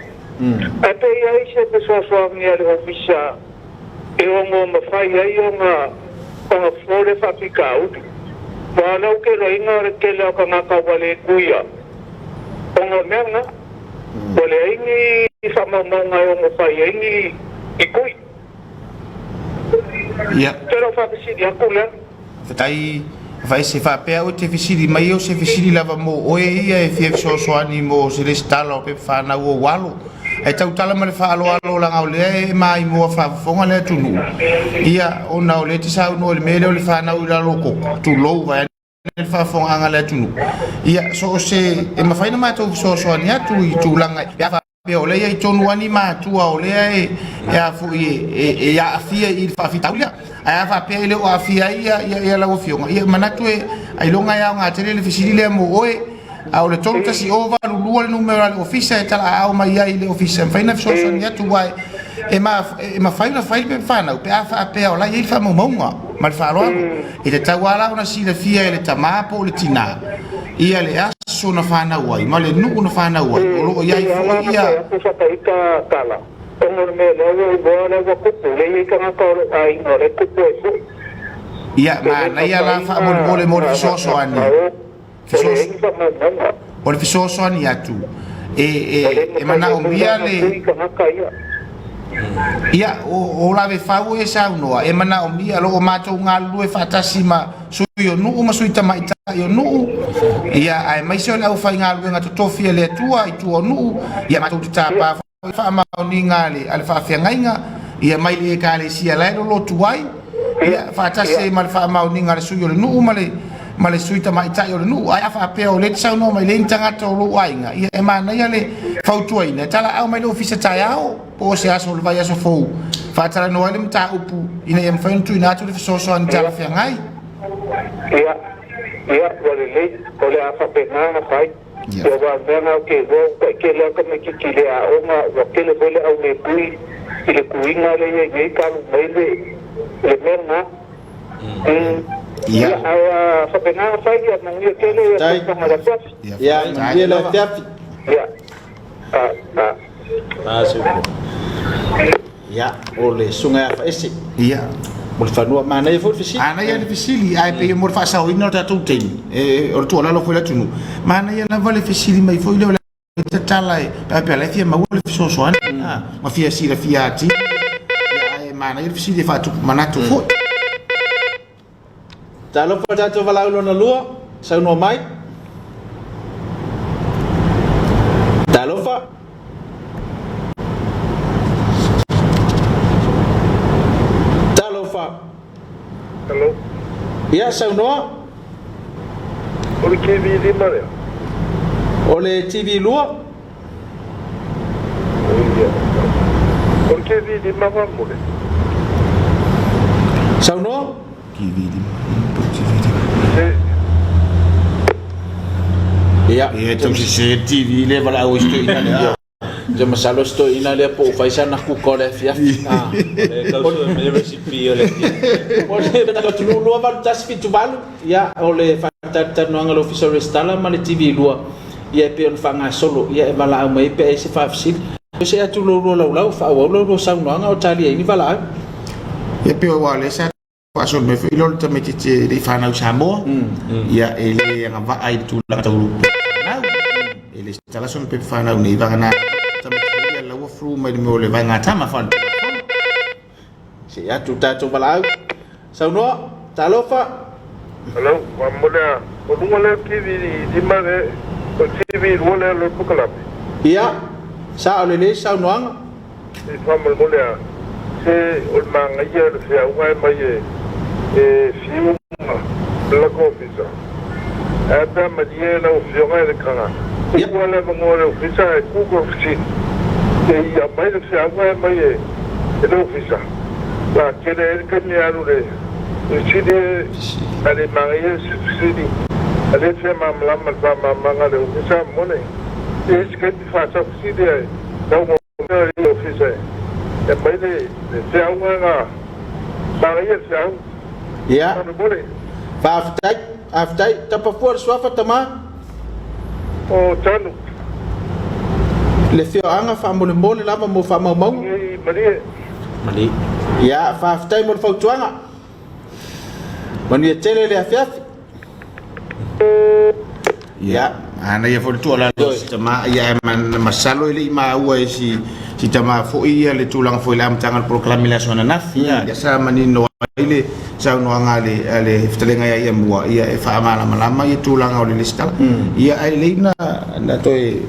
S5: Ae pe i ai se fesoasoani a le Ofisa e ono mafai ai ona ona fofo lea faafitauli. Aua o lea ou te iloaina o le tele o tagata ua le kuia ona o mea na. Ua leai ni faamaumauga e ono fai ai ni kui.
S6: Ia.
S5: Ou te le o faafesili atu lea.
S6: Faafetai Faese, faapea oe te fesili mai o se fesili lava mo oe ia e fia fesoasoani mo se lesitala o pepa fanau o ou alo. Ae tautala ma le faaaloalo laga o lea e maimoa faafofoga le atunuu, ia ona o lea e te saunoa i le mea lea o le fanau i lalo o koko, tulou vaeane le faafofogaaga a le atunuu. Ia so o se e mafai ona matou fesoasoani atu i tulaga pe a faapea o lea e i ai tonu lava ni matua o lea e e a foi e e aafia i le faafitauli lea. Ae a faapea e le o aafia ai ia ia ia lau afioga, ia manatu e ailoga e aoga tele le fesili lea mo oe. A o le 31082 le numera a le ofisa e talaaao mai ai i le ofisa e mafai ona fesoasoani atu aua e e mafai ona fai le pepa fanau pe a faapea o la e i ai le faamaumauga. Ma le faaaloalo, e tatau lava la ona silafia e le tama po o le tinā ia le aso na fanau ai ma le nuu na fanau ai, o lo o i ai foi ia. Ia, manaia la faamolemole mo le fesoasoani. O le fesoasoani atu e, e, e manaomia le Ia, o, o lave fau e saunoa, e manaomia lo o matou galulue faatasi ma sui o nuu ma sui tamaitai o nuu, ia, aemaise o le aufaigaluega totofi a le Atua i tua o nuu, ia matou te tapa foi faamaoniga a le, a le faafeagaiga, ia mai le Ekalesia la e lolotu ai, ia, faatasi ai ma le faamaoniga a le sui o le nuu ma le, ma le sui tamaitai o le nuu. Ae a faapea o lea e te saunoa mai le ni tagata o lou aiga, ia e manaia le fautuaina e talaau mai le ofisa taeao po o se aso o le vaiaso fou, faatalanoa ai le mataupu ina ia mafai ona tuuina atu le fesoasoani talafeagai.
S5: Ia, ia, ua lelei, o le a faapena ona fai. Ia, aua o le mea lena ou te iloa, ua taitele lava tamaitiiti i le aoga, ua tele foi le au le tui i le tuiga lea e i ai nei, talu mai le mea lena.
S6: Ia,
S5: Ia, ae a faapena ona fai, ia manuia tele ia
S1: Faafetai.
S5: tausaga o le afiafi.
S6: Ia,
S1: Ia,
S6: faafetai
S1: manuia le
S6: lava.
S1: afiafi.
S5: Ia, a, a.
S2: A, soifua.
S1: Ia, o le Susuga ia Faese.
S6: Ia.
S1: Mo le fanua, manaia foi le fesili.
S6: Manaia le fesili, ae pei mo le faasaoina o le tatou taimi, e, o le tuualalo foi i le atunuu, manaia lava le fesili mai foi lea o le tatala e pe a la e fia maua le fesoasoani ma fia silafia atili, ia, ae manaia le fesili e faatupu manatu foi.
S1: Talofa le tatou valaau lona lua, saunoa mai. Talofa. Talofa.
S5: Hello.
S1: Ia, saunoa.
S5: O le TV 5 lea.
S1: O le TV 2.
S5: Ia. O le TV 5 faamolemole.
S1: Saunoa.
S6: TV 5, TV 5.
S5: Se
S1: Ia.
S6: Ia, tau sese le TV lea valaau ai si toeaina lea.
S1: Ou te masalo si toeaina lea po o fai sana kuka o le afiafi.
S2: O le tau sue mai le recipe o le afiafi.
S1: O le atunuu 28178, ia, o le faatalitanoaga a le Ofisa o Resitala ma le TV 2, ia e pei ona faagasolo, ia e valaau mai ai pe a i ai se faafesili. Se atu lo lua laulau, faaauau la lua saunoaga o talia ai ni valaau.
S6: Ia pei aua o lea sa faasolo mai foi lea o le tamaitiiti e le i fanau i Samoa, ia e le agavaa i le tulaga tau pepa fanau. E le tala sona pepa fanau nei vagana tamaiti foi ia la ua flu mai le mea o le vaegatama faaletulafono.
S1: Se i atu tatou valaau. Saunoa, talofa.
S5: Hello, ua momoli a o luga lea o TV 5 lea, o TV 2 lea o le polokalame.
S1: Ia, sao lelei saunoaga.
S5: E faamolemole a se o le manaia o le feauga e mai e e fiu ma le lako ofisa. Ae a pe a malie lau afioga e le kaga
S1: Yep.
S5: ua le avanoa i le ofisa ae Google fesili se i aumai le feauga e mai e le ofisa la tele ai le taimi e alu le fesili e a le manaia se fesili a le fia malamalama i le faamalamalamaga a le ofisa mone e isi taimi faasau fesili ae tau Le ofisa e aumai le feauga na manaia le feau.
S1: Ia.
S5: Faamolemole.
S1: Faafetai. Faafetai. Tapa fua le suafa tama.
S5: O Tanu.
S1: Le afioaga faamolemole lava mo faamaumauga.
S5: Nei malie.
S2: Malie.
S1: Ia, faafetai mo le fautuaga. Manuia tele le afiafi.
S6: Ia, manaia foi le tuualalo a si tama, ia ae masalo e le i maua e si si tama foi ia le tulaga foi i le amataga o le polokalame i le aso ananafi. Ia sa manino ai le saunoaga a le a le fetalaiga ia Iamua, ia e faamalamalama ia tulaga o le lesitala. Ia ae lelei na na toe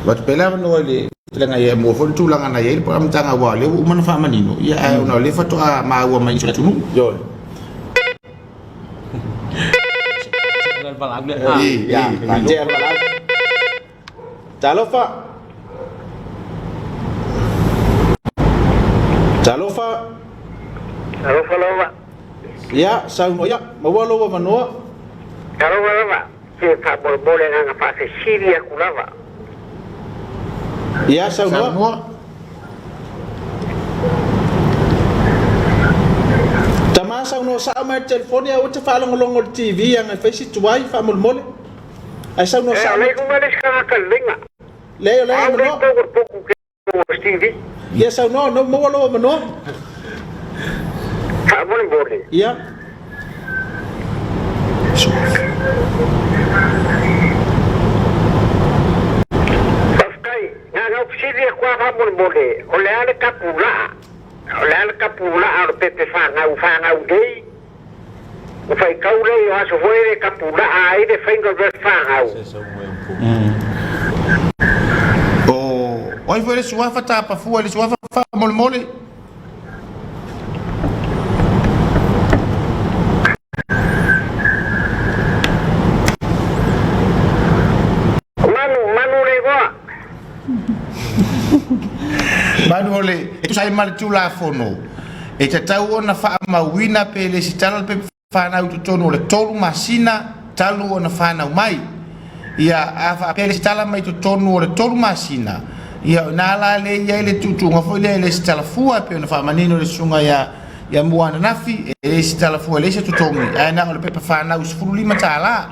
S6: avatu pea le avanoa i le fetalaiga ia Iamua foi le tulaga na i ai le amataga aua o lea ua uma ona faamanino, ia ae ona o lea faatoa maua mai i le atunuu.
S2: Ioe. Talofa. Talofa.
S5: Talofa lava.
S2: Ia, saunoa ia, maua lou avanoa.
S5: Talofa lava, se faamolemole agaga faafesili atu lava.
S2: Ia, saunoa. Tama saunoa sao mai le telefoni aua te faalogologo i le TV aga e fai si tuai faamolemole. Ae saunoa
S5: sao mai. E, o le iuga le isi tagata leleiga.
S2: Leai o le avanoa. Ia saunoa, na maua lou avanoa.
S5: Faamolemole.
S2: Ia.
S5: Faafetai. Na ona ou fesili atu lava faamolemole, o le a le tapulaa? O le a le tapulaa o le pepe fanau fanau nei? Ua faitau lea i o aso foi le tapulaa ai le faiga o le pepe fanau.
S6: O ai foi le suafa tapafua i le suafa faamolemole?
S5: Manu, manu le igoa.
S6: Manu o le, e tusa ai ma le Tulafono, e tatau ona faamauina pe lesitala le pepa fanau i totonu o le tolu masina talu ona fanau mai. Ia, a faapea e lesitala mai totonu o le tolu masina, ia o ina la lea e i ai le tuutuuga foi lea e lesitala fua e pei ona faamanino e le susuga ia ia Mua ananafi, e lesitala fua e leai se totogi, ae na o le pepa fanau $15.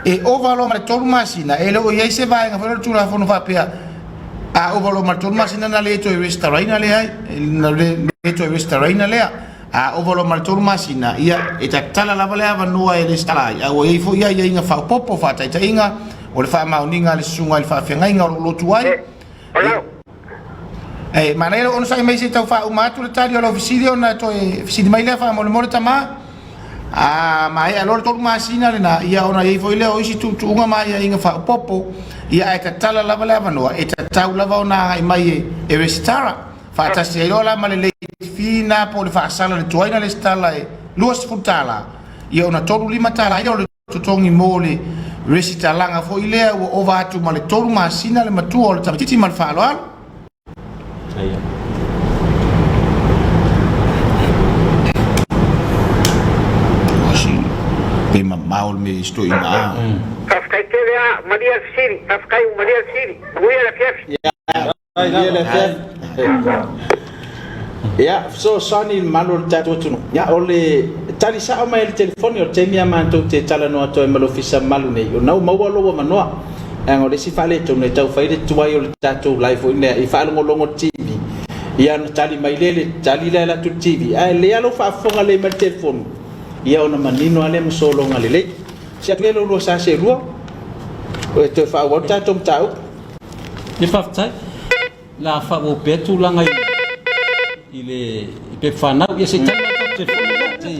S6: E ova loa ma le tolu masina, e le o i ai se vaega foi lea o le Tulafono faapea, a ova loa ma le tolu masina na le toe resitalaina lea ai, na le toe resitalaina lea. A ova loa ma le tolu masina, ia, e tatala lava le avanoa e resitala ai, a ua i ai foi aiaiga faaopoopo, faataitaiga, o le faamaoniga a le susuga i le faafeagaiga o lo o lotu ai. E manaia lou onosai mai se i tau faauma atu le tali o lau fesili ona toe fesili mai lea faamolemole tama. A maea loa le tolu masina lena, ia ona i ai foi lea o isi tuutuuga ma aiaiga faaopoopo, ia ae tatala lava le avanoa, e tatau lava ona agai mai e, e resitara. Faatasi ai loa la ma le late fee na po o le faasala le tuai na resitala e $20, ia ona $35 ai lea o le totogi mo le resitalaga foi lea ua ova atu ma le tolu masina le matua o le tamaitiiti ma le faaaloalo. Pe mamao le mea i si toeaina a.
S5: Faafetai tele a malia le fesili. Faafetai ua malia le fesili. Manuia le afiafi.
S2: Ia, fesoasoani i le malu o le tatou atunuu. Ia, o le tali sao mai i le telefoni, o le taimi a matou te talanoa atu ai ma le Ofisa Mamalu nei, o na ua maua lou avanoa. Leaga o le isi faaletonu e tau fai le tuai o le tatou live foi lea i faalogologo i le TV, ia ona tali mai lea i le tali lea e alu atu i le TV, ae lelei lava lou faafofoga lelei mai i le telefoni, ia ona manino lava lea ma sologa lelei. Si atu lea lou lua sa seelua, e toe faaauau le tatou mataupu.
S4: Ia faafetai. La faaauau pea tulaga i i le i pepa fanau. Ia se i tali mai le tatou telefoni lea. Se i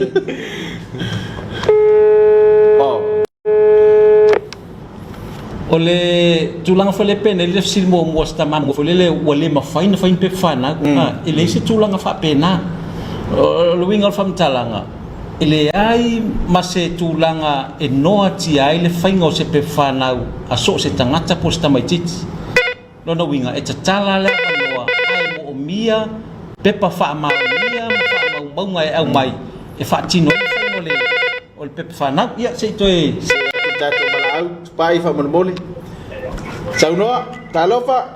S2: Oh.
S4: O le tulaga foi lea pei ona i ai le fesili muamua a si tama foi lele ua le mafai ona fai ni pepa fanau. E leai se tulaga faapena. O le uiga o le faamatalaga, e leai ma se tulaga e noatia ai le faiga o se pepa fanau a so o se tagata po o se tamaitiiti. Lona uiga, e tatala le avanoa ae moomia pepa faamaonia ma faamaumauga e aumai e faatino ai le faiga o le o le pepa fanau. Ia, se i toe.
S2: Se i atu le tatou valaau, tupai faamolemole. Saunoa, talofa.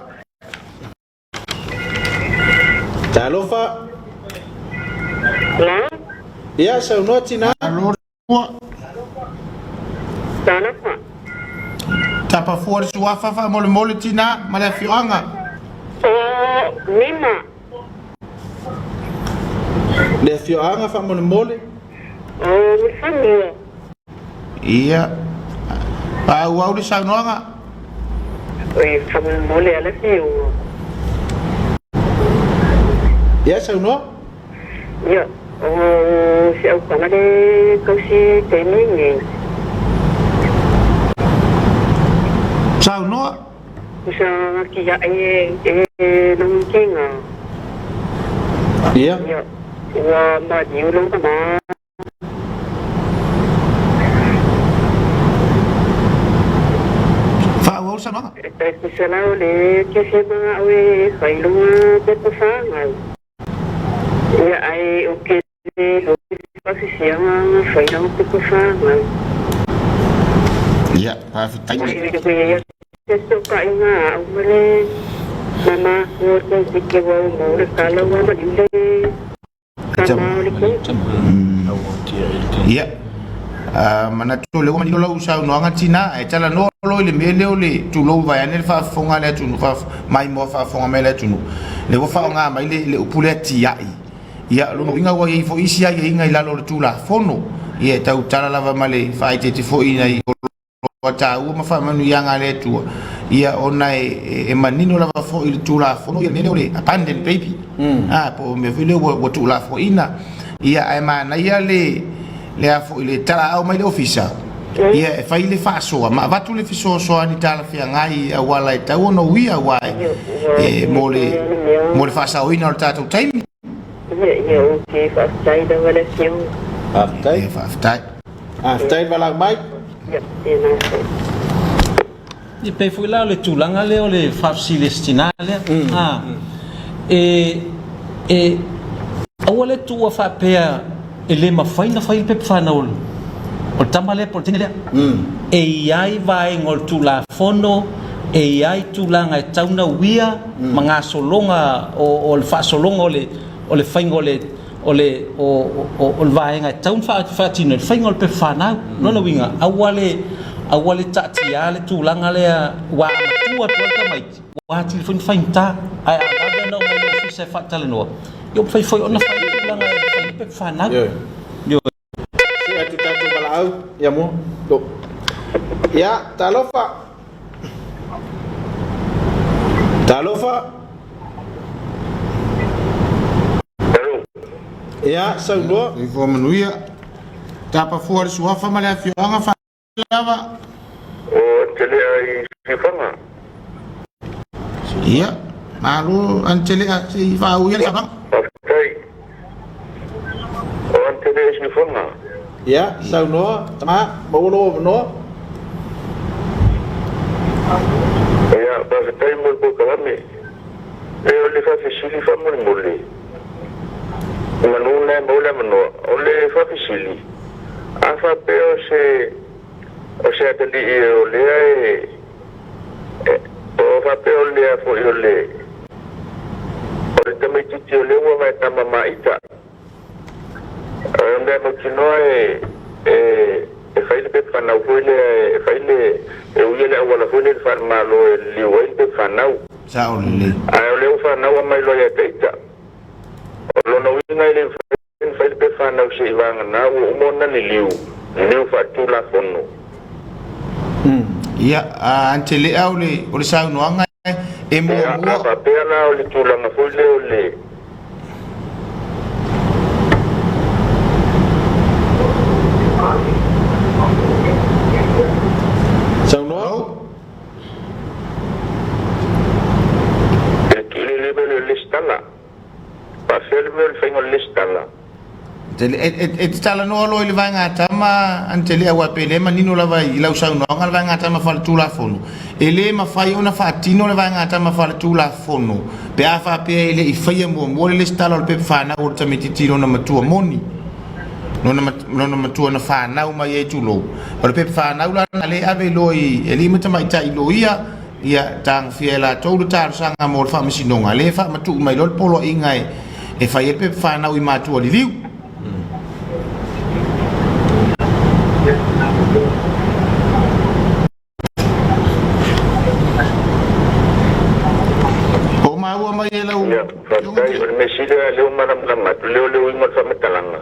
S2: Talofa.
S5: Hello?
S2: Ia, saunoa tina.
S6: Malo le
S5: Talofa.
S6: Tapa fua le suafa faamolemole tina ma le afioaga.
S5: O Nima.
S2: Le afioaga faamolemole.
S5: O Mulifanua.
S6: Ia. Faaauau le saunoaga.
S5: Oi, faamolemole a le afioga.
S1: Ia, saunoa.
S5: Ia, o se aupana le tausi taimi nei.
S6: Saunoa.
S5: Kusa tiaʻi e longitega.
S1: Ia.
S5: Ia, ua maliu lou tama.
S6: Faaauau le saunoaga.
S5: E tai kusa la o le kese manga'o e fai luga pepa whanau. Ia, ae o ke le loi whafisianga nga fai langa pepa whanau.
S6: Ia, faafetai.
S5: Ia, se tokaʻiga a au ma le mama o te tike wau mo le kala ua ma le kama o le keiki.
S6: Ia, manatu o lea ua manino lau saunoaga tina, ae talanoa loa i le mea lea o le tulou vaeane le faafofoga a le atunuu, maimoa faafofoga mai a le atunuu, lea ua faaaoga mai le upu lea tiai. Ia, o lona uiga ua i ai foi isi aiaiga i lalo o le Tulafono, ia e tautala lava ma le faaeteete foi i nai oloa taua ma faamanuiaga a le Atua, ia ona e manino lava foi i le Tulafono ia le mea lea o le abandon baby, a, po o le mea foi lea ua tuulafoaiina. Ia, ae manaia le le a foi le talaaao mai le Ofisa, ia e fai le faasoa ma avatu le fesoasoani talafeagai i auala e tatau ona uia aua e mo le mo le faasaoina o le tatou taimi.
S5: Ia, ia, ok, faafetai lava le afioga.
S1: Faafetai.
S6: Ia, faafetai.
S1: Faafetai le valaau mai.
S5: Ia, tēnā koe.
S4: E pei foi la o le tulaga lea o le faafesili a si tina lea, a, e, e, aua le tuua faapea e le mafai ona fai le pepa fanau o le, o le tama lea po o le teine lea. E i ai vaega o le Tulafono, e i ai tulaga e tatau ona uia ma gasologa o, o le faasologa o le, o le faiga o le, o le, o, o, o le vaega e tatau ona faatino, le faiga o le pepa fanau. Lona uiga, aua le, aua le taatia le tulaga lea ua matua atu ai le tamaiti, ua atili foi ona faigata. Ae a vave ona oo mai i le ofisa e faatalanoa, ia ua mafai foi ona fai le tulaga e fai ai le pepa fanau. Ioe.
S1: See atu tatou valaau ia mua. Go. Ia, talofa. Talofa. Ia, saunoa.
S6: Soifua manuia. Tapa fua le suafa ma le afioaga fa lava.
S5: O Antelea i Siufaga.
S6: Ia, malo Antelea, se i faaui le saunoaga.
S5: Faafetai. O Antelea i Siufaga.
S1: Ia, saunoa, tama, maua lou avanoa.
S5: Ia, faafetai mo le polokalame. E o le faafesili faamolemole, manu na e maua le avanoa. O le faafesili, a faapea o se o se atalii o lea e o faapea o lea foi o le o le tamaitiiti o lea ua vaetama ma ita, O mea mautinoa e e fai le pepa fanau foi lea e fai le e uia le auala foi lea i le falemalo e liliu ai le pepa fanau.
S6: Sao lelei.
S5: Ae o lea ua fanau a mai loa ia te ita. O lona uiga e le mafai ona fai le pepa fanau se i vagana ua uma ona liliu, liliu faaletulafono.
S6: Ia, a Antelea o le o le saunoaga e
S5: Ia, a
S6: muamua.
S5: faapea la o le tulaga foi lea o le.
S1: Saunoa.
S6: Hello?
S5: I le level o le lesitala. Faafefea le mea o le faiga o le lesitala?
S6: E te talanoa loa i le vaega tama Antelea aua pe le manino lava i lau saunoaga le vaega tama faaletulafono. E le mafai ona faatino le vaega tama faaletulafono pe a faapea e le i faia muamua le lesitala o le pepa fanau o le tamaitiiti i lona matua moni, lona matua na fanau mai ai tulou. O le pepa fanau la na le ave loa i alii ma tamaitai loia Ia tagofia e latou le talosaga mo le faamasinoga, lea e faamatuu mai loa le poloaiga e fai ai le pepa fanau i matua liliu. Po o maua mai e lau
S5: Ia, faafetai. O le mea sili lava lea ua malamalama atu, lea o le uiga o le faamatalaga.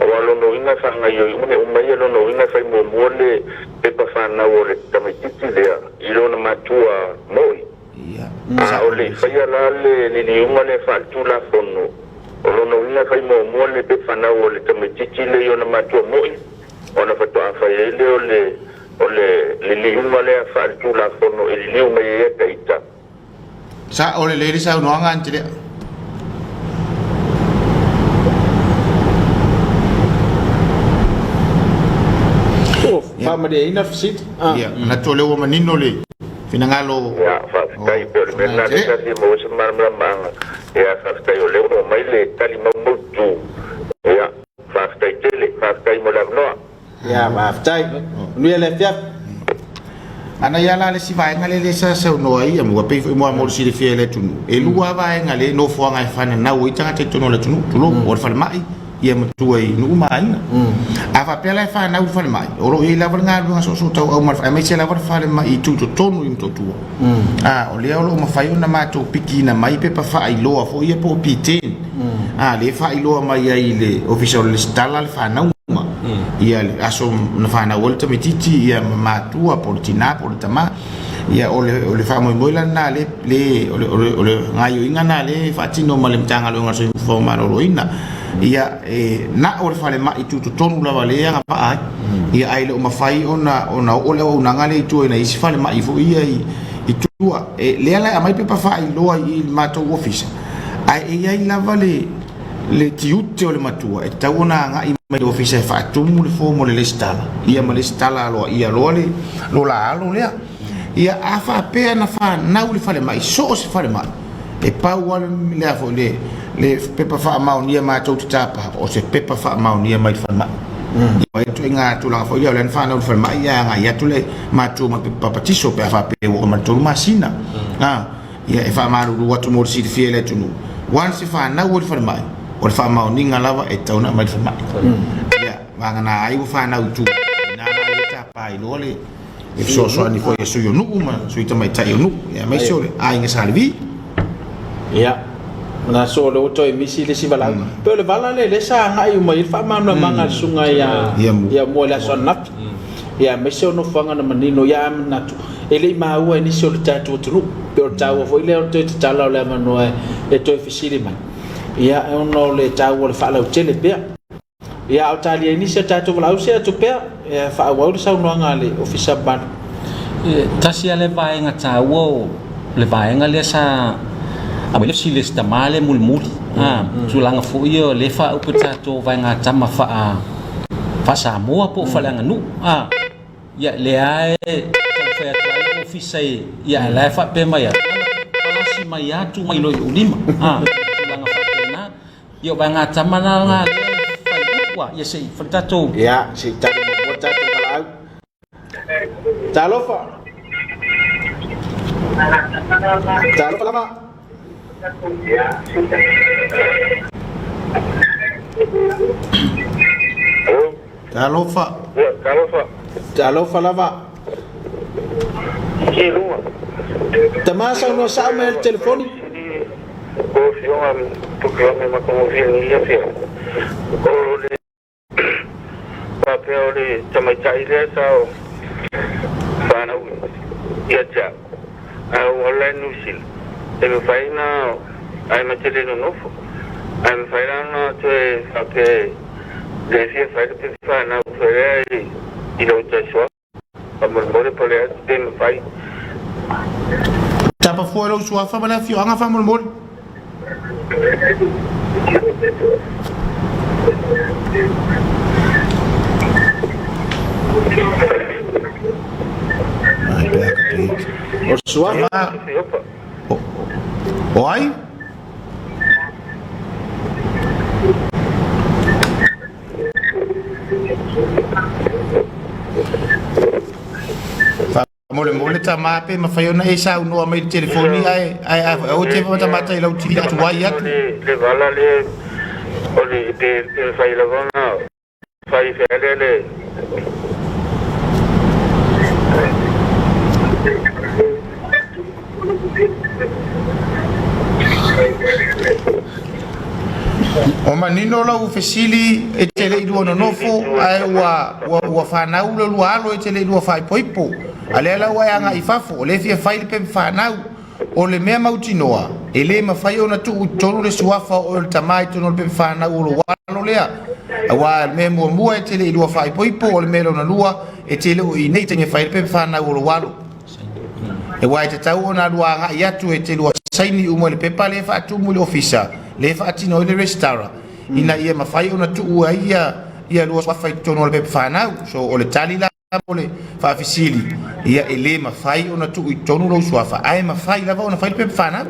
S5: Aua o lona uiga e faagaioiga mea uma ia, lona uiga e fai muamua le pepa fanau o le tamaititi lea i lona matua moi. A o le i faia la le liliuga lea faaletulafono, o lona uiga e fai muamua le pepa fanau o le tamaititi lea i ona matua moi, ona faatoa fai ai lea o le o le liliuga lea faaletulafono e liliu mai ai ata ita.
S6: Sa'o lelei le saunoaga Antelea.
S1: Ua faamalieina le fesili.
S6: Ia, manatu o lea ua manino le finagalo o
S5: Ia, faafetai pei o le mea lena lea sa fia maua ai se malamalamaaga. Ia, faafetai o lea ua aumai le tali maumaututu. Ia, faafetai tele. Faafetai mo le avanoa.
S1: Ia, faafetai. Manuia le afiafi.
S6: Ana ia la le isi vaega lea lea sa saunoa ai Amu, pei foi mo mo le silafia e le atunuu, e lua lava vaega lea e nofoaga e fananau ai tagata i totonu o le atunuu, tulou, o le falemai ia ma tua i nuu ma aiga. A faapea la e fanau i le falemai, o lo o i ai lava le galuega soosootauau ma le aemaise lava le falemai i tutotonu i Motootua. A, o lea o lo o mafai ona matou pikiina mai pepa faailoa foi ia po o P10, a, lea e faailoa mai ai i le Ofisa o le Resitala le fanauga, ia le aso na fanau ai le tamaitiiti, ia ma matua po o le tina po o le tama. Ia o le o le faamoemoe la lena le le o le o le o le gaoioiga lena lea e faatino ma le Matagaluega o le Soifua Maloloina. Ia e na o le falemai tutotonu lava lea e agavaa ai. Ia ae le o mafai ona ona oo le auaunaga lea i tua i nai isi falemai foi ia i i tua. E lea la e aumai pepa faailoa i le matou ofisa, ae e i ai lava le le tiute o le matua e tatau ona agai mai le ofisa e faatumu le form o le lesitala ia ma lesitala aloaia loa le lo la alo lea. Ia a faapea na fanau i le falemai, so o se falemai, e pau lava le a foi le le pepa faamaonia matou te tapa, o se pepa faamaonia mai le falemai. Ia ituaiga tulaga foi lea o lea na fanau i le falemai ae agai atu le matua ma le pepa papatiso pe a faapea ua oo mai le 3 masina. Ia, e faamalulu atu mo le silafia e le atunuu, once e fanau ai le falemai, o le faamaoniga lava e tatau ona aumai le falemai. Ia, vagana ai ua fanau i tua, ina la lea e tapa ai loa le fesoasoani foi a sui o nuu ma sui tamaitai o nuu, ia, aemaise o le aiga Sa Levi.
S1: Ia, manatu o lea ua toe misi le isi valaau. Pei o le vala lea lea sa agai uma i ai le faamalamalamaga a le susuga ia Mua i le aso ananafi. Ia, aemaise o nofoaga na manino, ia, ae manatu, e le i maua e nisi o le tatou atunuu. Pei o le taua foi lea o le toe tatala o le avanoa e toe fesili mai, ia, ona o le taua o le faalautele pea. Ia, a o talia ai nisi o tatou valaau, see atu pea, e faaauau le saunoaga a le Ofisa Mamalu.
S4: E tasi lava le vaega taua o le vaega lea sa aumai le fesili a si tama lea mulimuli, a, tulaga foi ia o lea e faaupu e tatou vaega tama faa faa-Samoa po o faaleaganuu, a. Ia, lea e taumafai atu ai le ofisa e, ia, ae la e faapea mai atu, palasi mai atu mai loa i ou lima, a, tulaga faapena. Ia, o vaega tama na lea e fai upu, a, ia se i fai le tatou.
S1: Ia, se i tali muamua le tatou valaau. Talofa! Talofa lava!
S6: Talofa.
S5: Talofa.
S1: Talofa lava. Tama saunoa sao mai le telefoni.
S5: O afioga polokalame matagofie i lenei afiafi. O le faapea o le tamaitai lea sa fanau ia te au, ae ua ola i Niu Sila, e mafai ona, ae ma te le nonofo, ae mafai la ona toe faapea le fia fai le pepa fanau foi lea i lou taisuafa. Faamolemole po o le a se mafai.
S6: Tapa fua i lou suafa ma le afioaga faamolemole. Ai pe a ka pe.
S1: O le suafa.
S6: O ai? Faamolemole tama pe mafai ona e saunoa mai i le telefoni ae ae aua e te matamata i lau TV tuai atu.
S5: Le vala le o le pe mafai lava ona fai fea lea le
S6: Ua manino lau fesili e te le i lua nonofo ae ua ua ua fanau le lua alo e te le i lua faaipoipo. A lea la ua e agai i fafo, o lea e fia fai le pepa fanau. O le mea mautinoa, e le mafai ona tuu i totonu le suafa o oe o le tama i totonu o le pepa fanau o lou alo lea. Aua o le mea muamua e te le i lua faaipoipo, o le mea lona lua, e te le o i nei i taimi e fai ai le pepa fanau o lou alo. Aua e tatau ona lua agai atu e te lua saini uma i le pepa lea e faatumu i le ofisa lea e faatino ai le resitala ina ia mafai ona tuu ai ia ia lua suafa i totonu o le pepa fanau. So o le tali la mo le faafesili, ia e le mafai ona tuu i totonu lou suafa ae mafai lava ona fai le pepa fanau.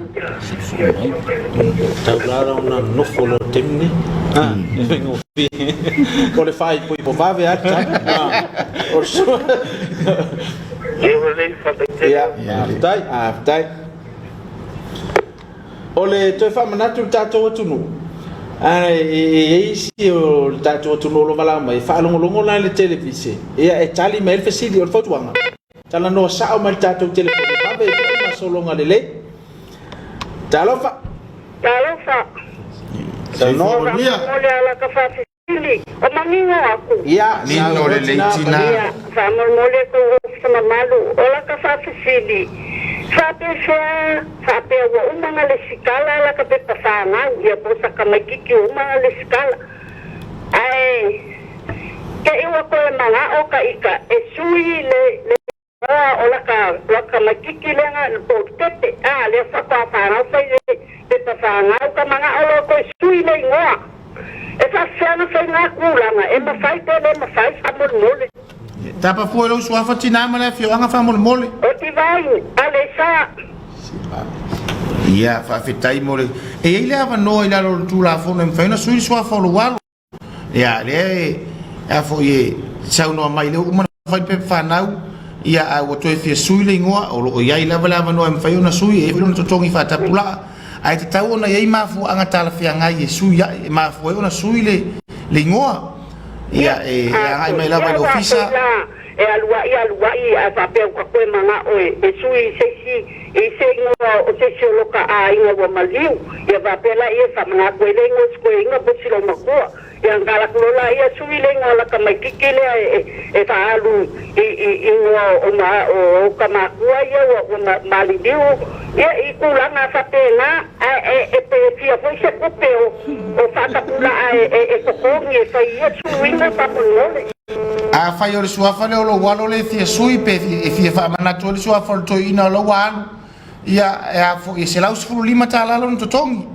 S2: Tau la ona nofo loa i le taimi lenei. E faigofie. O le faaipoipo vave lava le tali. O le Ia, faafetai, faafetai. O le toe faamanatu i le tatou atunuu, e i ai isi o le tatou atunuu o lo o valaau mai, e faalogologo la i le televise, ia e tali mai ai le fesili. O le fautuaga, talanoa sao mai i le tatou telefoni, vave ai foi ma sologa lelei. Talofa!
S7: Talofa!
S6: Soifua manuia!
S7: Faamolemole alaka faafesili. Sili, o manino aku.
S2: Ia,
S6: Nino lelei tina.
S7: Ia, faamolemole kou ofisa mamalu, o laka faafesili, faapefea, faapea ua uma na lesikala laka pepa fanau, ia po o saka maikiki ua uma na lesikala, ae te i ua toe manao ka ika e sui le, le Oa o laka laka maikiki lea na po o pepe a lea faatoa fanau fai le pepa fanau ka manao loa toe sui le igoa e faafefea ona fai na tulaga e mafai pe le mafai faamolemole.
S6: Tapa fua i lou suafa tina ma le afioaga faamolemole.
S7: O Divine Alesa.
S6: Ia, faafetai mo le. E i ai le avanoa i lalo o le Tulafono e mafai ona sui le suafa o lou alo. Ia, lea e, a foi e saunoa mai lea ua uma ona fai le pepa fanau, ia, a ua toe fia sui le igoa, o lo o i ai lava le avanoa e mafai ona sui, e i ai foi lona totogi faatapulaa, ae tatau ona i ai mafuaaga talafeagai e sui ai, e mafua ai ona sui le, le igoa. Ia, e, e agai mai lava i le ofisa.
S7: E aluaʻi aluaʻi ae faapea ua toe manaʻo e sui i se isi i se igoa o se isi o loka ʻāina ua maliu, ia faapea laia e faamanatu ai le igoa o si koeina po o si loomatua. Ia ona tala atu loa laia, sui le igoa laka maititi lea e faaalu i igoa o oka matua ia ua maliliu, ia i tulaga faapena, ae e fia foi se tupe o faatapulaa e totogi e fai ia suiga faamolemole.
S6: Afai o le suafa lea o lou alo lea e fia sui pe e fia faamanatu ai le suafa o le toeaina o la ua alu, ia, e a foi, e $115 lona totogi.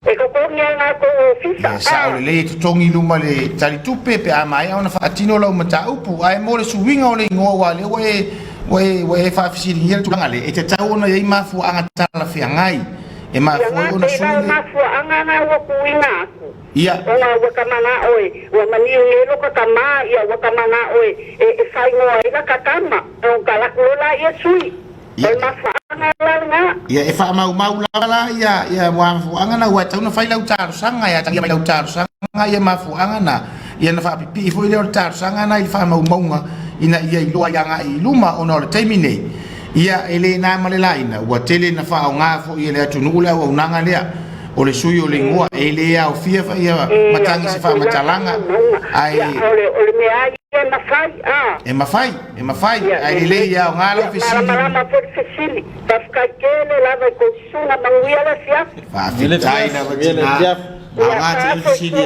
S7: E totogi ai latou ofisa,
S6: Ia, sao lelei e totogi i luma le talitupe pe a maea ona faatino lau mataupu. Ae mo le suiga o le igoa aua o lea ua e, ua e, ua e faafesiligia le tulaga lea, e tatau ona i ai mafuaaga talafeagai e
S7: Ia
S6: mafua ai
S7: na
S6: ona
S7: pei
S6: sui
S7: la o
S6: le.
S7: mafuaaga na ua tuuina atu.
S6: Ia.
S7: Ona ua ka manao e, ua maniu nei lo ka tama, ia ua ka manao e, e, e faaigoa ai la ka tama, ona tala atu loa laia sui. O
S6: Ia.
S7: le mafuaaga la lena.
S6: Ia, e faamaumau lava la ia, ia mafuaaga na, ua e tatau ona fai lau talosaga, e atagia mai lau talosaga ia mafuaaga na, ia ona faapipii foi lea o le talosaga na i le faamaumauga ina ia iloa ai agai i luma, ona o le taimi nei, ia, e le na ma le laina, ua tele na faaaoga foi e le atunuu le auaunaga lea. O le sui o le igoa, e le aofia ia matagi se faamatalaga, ae.
S7: O le mea lava ia e mafai, a.
S6: E mafai, e mafai, ae lelei e aoga lau fesili.
S7: Malamalama foi le fesili. Faafetai tele lava i tou susuga, manuia le afiafi.
S6: Faafetai lava tina. Aoga tele le fesili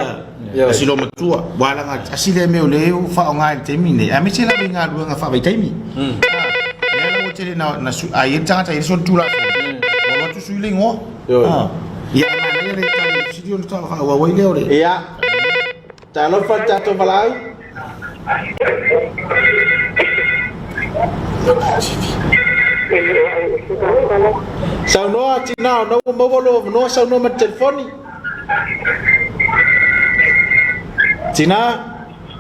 S6: a si loomatua, ua laga tasi lea mea o lea ua faaaoga i le taimi lenei, aemaise lava i galuega faavaitaimi. Lea la ua tele na, a i ai le tagata e i ai le solitulafono, ua alu atu sui le igoa. Ia, e manaia le tali o le fesili ona faatoa faaauau ai lea o le.
S2: Ia, talofa i le tatou valaau. Saunoa tina ona ua maua lou avanoa saunoa mai i le telefoni. Tina.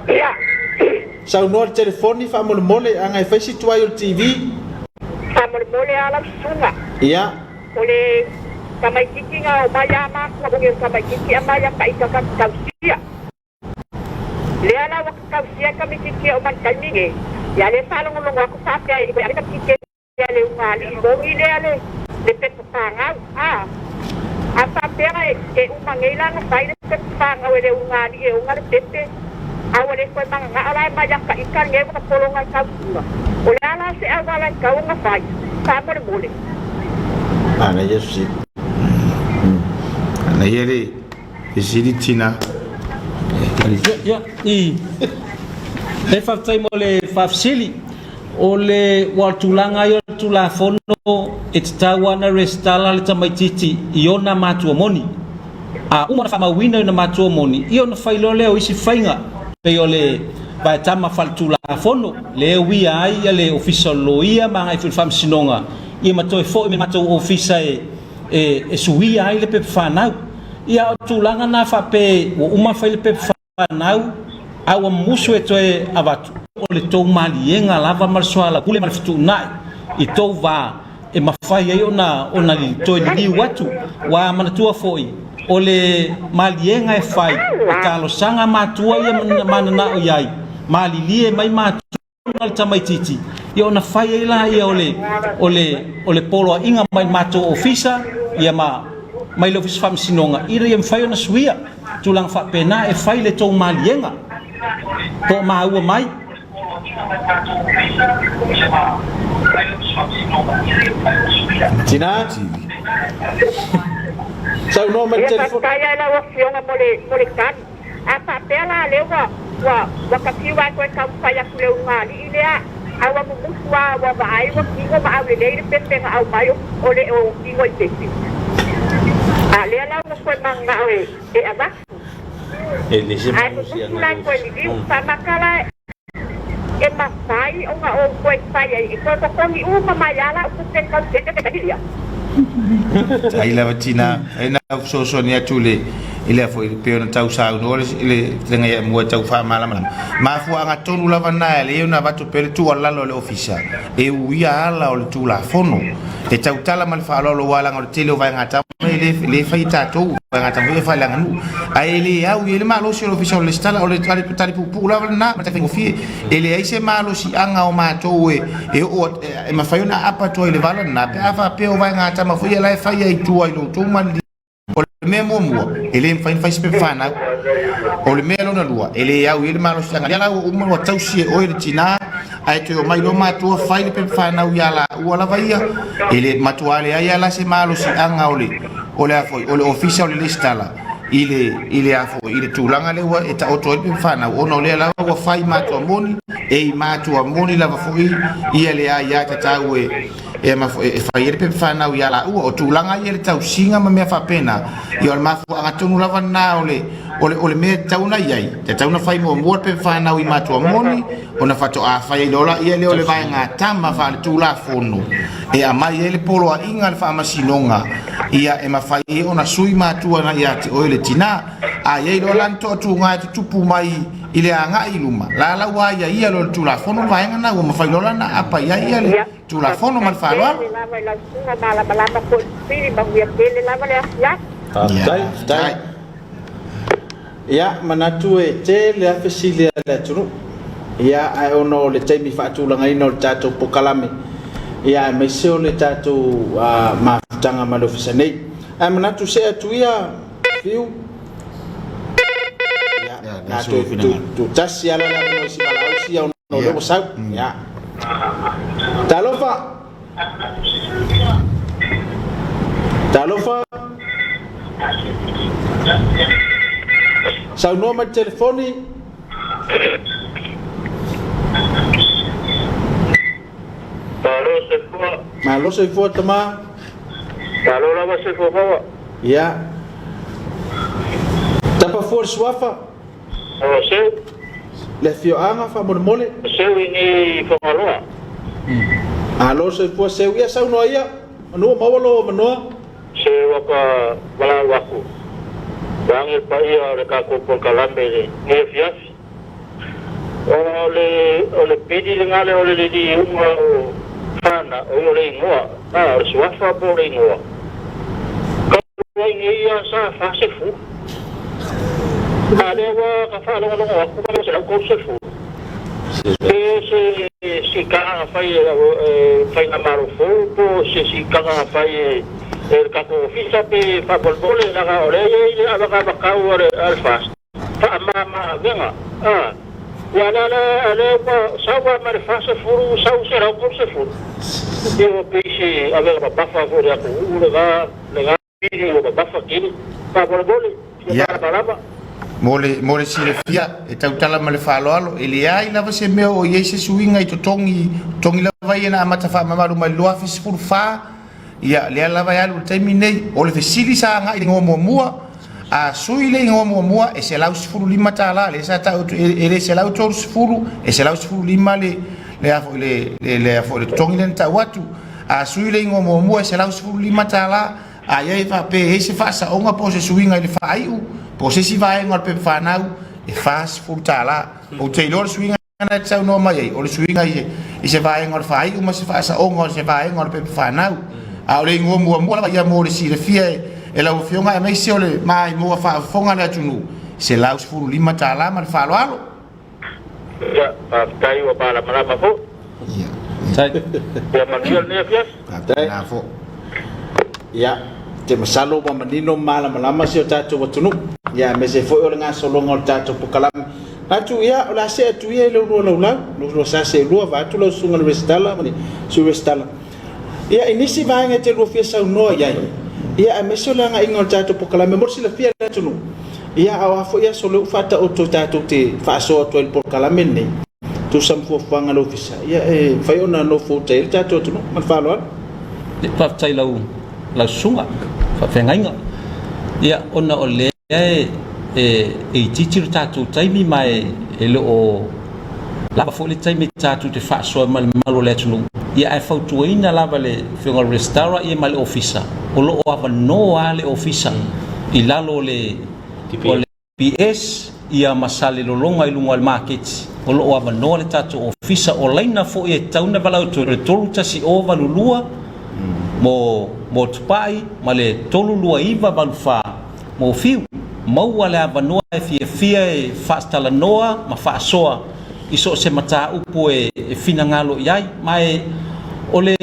S7: Ia.
S2: Saunoa i le telefoni faamolemole aga e fai si tuai o le TV.
S7: Faamolemole lava lau susuga.
S2: Ia.
S7: O le tamaititi na omai a matua o le tamaititi amai a taita ka tausia. Lea la ua tausia e tamaititi e omai taimi nei. Ia lea faalogologo atu faapea e ave tamaititi e le ugaalii moni lea le le pepa fanau a. A faapea e uma nei la na fai le. pepa fanau e le ugaalii e oga le pepe, a ua le toe magagao la e mai aka ika lenei ua pologa i tautua. O le a la se auala e tatau ona fai? Faamolemole.
S1: Manaia fesili.
S6: Manaia le fesili tina.
S4: Ia, i. E faafetai mo le faafesili. O le ua o le tulaga ia o le Tulafono e tatau lava ona resitala le tamaitiiti i ona matua moni. A uma ona faamauina i ona matua moni, ia ona fai loa lea o isi faiga pei o le vaetama faletulafono lea e uia ai ia le Ofisa o le Loia ma agai foi i le Faamasinoga ia ma toe foi mai le matou Ofisa e e suia ai le pepa fanau. Ia a o tulaga na faapea ua uma ona fai le pepa fanau a ua musu e toe avatu, o le tou maliega lava ma le soalaupule ma le fetuunai i tou va e mafai ai ona ona toe liliu atu. Ua manatua foi o le maliega e fai e talosaga matua ia mananao i ai, malilie mai matua le tamaitiiti, ia ona fai ai laia o le, o le, o le poloaiga mai le matou ofisa, ia ma mai le Ofisa Faamasinoga, ina ia mafai ona suia tulaga faapena e fai le tou maliega. Po o maua mai.
S1: Tina, saunoa mai le
S7: Ia
S1: telefoni.
S7: faafetai lava i lau Afioga mo le, mo le tali. A faapea la lea ua, ua, ua ta fiu lava e toe taumafai atu i le ulugalii lea, a ua mumusu lava ua vaai ua tino ma aulelei le pepe na aumai o le o tino i pepe. A lea la ua toe mananao e, e avatu. Ae mumusu la e toe liliu. Faamata la e mafai ona ou toe fai ai e toe totogi uma mai lava lau tupe tau pepe ia.
S6: Ai lava tina, ai na fesoasoani atu le i lea foi pei ona tau saunoa le le fetalaiga ia mua e tau faamalamalama. Mafuaaga tonu lava na e lea ona avatu pea le tuualalo a le Ofisa e uia ala o le Tulafono e tautala ma le faaaloalo aua leaga o le tele o vaegatama e le le fai e tatou vaegatama foi e fai i le aganuu ae e le au i ai le malosi o le Ofisa o le Resitala o le tali puupuu lava lena ma le faigofie e leai se malosiaga o matou e e oo e mafai ona aapa atu ai i le vala lena pe a faapea o vaegatama foi ia la e fai ai i tua i lo outou maliliu. O le mea muamua, e le mafai ona fai se pepa fanau. O le mea lona lua, e le au i ai le malosiaga. Ia la ua uma ua tausi e oe le tina, ae toe omai loa matua fai le pepa fanau ia laua lava ia. E le matua leai lava la se malosiaga o le, o le a foi, o le ofisa o le lesitala i le, i le a foi, i le tulaga lea ua e taoto ai le pepa fanau, ona o lea lava ua fai matua moni, e i matua moni lava foi ia le aia tatau e, E fai ai le pepa fanau ia laua. O tulaga ia i le tausiga ma mea faapena, ia o le mafuaaga tonu lava lena o le, o le, o le mea e tatau ona i ai, e tatau ona fai muamua le pepa fanau i matua moni, ona faatoa fai ai loa lea o le vaega tama faaletulafono e aumai ai le poloaiga a le faamasinoga, ia e mafai ai ona sui matua na ia te oe le tina. A i ai loa la ni toatuga e tutupu mai i le agai i luma, la la ua aiaia loa e le Tulafono le vaega lena, ua mafai loa la ona aapa i ai le
S7: Ia,
S6: Tulafono ma le
S7: faafetai
S6: faaaloalo.
S7: tele lava i lau susuga malamalama foi i le fesili, manuia tele lava le afiafi.
S1: Ia,
S6: Faafetai.
S1: faafetai. Ia, manatu e tele lava fesili a le atunuu. Ia, ae ona o le taimi faatulagaina o le tatou polokalame, ia aemaise o le tatou mafutaga ma le Ofisa nei. Ae manatu see atu ia, Fiu. Ia, na toe tutasi lava le avanoa i si valaausi ia ona o lea ua sau. Ia. Talofa! Talofa! Saunoa mai le telefoni.
S5: Malo soifua.
S1: Malo soifua tama.
S5: Malo lava soifua maua.
S1: Ia. Tapa fua le suafa.
S5: O Seu.
S1: Le afioaga faamolemole.
S5: O Seu i nei Fagaloa.
S1: Malo soifua Seu. Ia saunoa ia. Manu o maua lou avanoa.
S5: Se ua ka valaau aku. Vaeane le paia o le tatou polokalame i lenei afiafi. O le, o le pili lena lea o le liliuga o Hana, o ia o le igoa, a, o le suafa po o le igoa. Talu ai nei ia sa 40. A lea ua ka faalogologo atu 830. Pe se sikaga na fai e Faigamalo fou po o se sikaga na fai e e le tatou ofisa pe faamolemole leaga o lea e i ai le avakavatau a le a le FAST faamama avega a ia lea la lea ua sau lava ma le 40 sau 130 ia ua pei se avega mamafa foi i le atunuu lena lena pili ua mamafa tele faamolemole fia malamalama.
S6: Mo le, mo le silafia, e tautala ma le faaaloalo, e leai lava se mea o i ai se suiga i totogi, totogi lava ia na amata faamamalu mai le 2014, ia, lea lava e alu i le taimi lenei. O le fesili sa agai i le igoa muamua, a sui le igoa muamua e $115, lea sa tau atu e le 130, e 115 le, le a foi le, le, le, a foi le totogi lea na tau atu. A sui le igoa muamua e $115, A i ai faapea e i ai se faasaoga po o se suiga i le faaiu po o se isi vaega o le pepa fanau, e $40. Ou te iloa o le suiga lena e te saunoa mai ai, o le suiga i se vaega o le faaiu ma se faasaoga o se vaega o le pepa fanau. A o le igoa muamua lava ia mo le silafia e lau Afioga aemaise o le maimoa faafofoga a le atunuu, $115 ma le faaaloalo.
S5: Ia, faafetai ua malamalama foi.
S6: Ia.
S5: Ia manuia lenei afiafi.
S1: Faafetai.
S6: Lena foi.
S1: Ia, te masalo ua manino ma malamalama si o tatou atunuu. Ia, aemaise foi o le gasologa o le tatou polokalame. Atu, ia, o le a see atu ia i le ulua laulau, lua sase lua, vaeatu lau susuga i le Resitala ma le Sui Resitala. Ia, i nisi vaega e te lua fia saunoa i ai, ia, aemaise o le agaiga o le tatou polokalame mo le silafia e le atunuu, ia, a o a foi aso o lea ua faataoto tatou te faasoa atu ai i le polokalame lenei, tusa ma fuafuaga a le Ofisa, ia, e mafai ona nofouta ai le tatou atunuu. Ma le faaaloalo.
S4: Faafetai i lau lau susuga faafeagaiga. Ia, ona o lea e itiiti lo tatou taimi ma e le o lava foi le taimi tatou te faasoa ma le mamalu o le atunuu. Ia, ae fautuaina lava le Afioga i le Resitara ia ma le Ofisa, o lo o avanoa lava le Ofisa i lalo o le PS, ia ma Salelologa i luga o le maketi. O lo o avanoa le tatou Ofisa. O laina foi e tatau ona valaau atu ai, o le 31082 mo mo Tupai ma le 32984 mo Fiu. Maua le avanoa e fiafia e faatalanoa ma faasoa i so o se mataupu e finagalo i ai. Ma e o le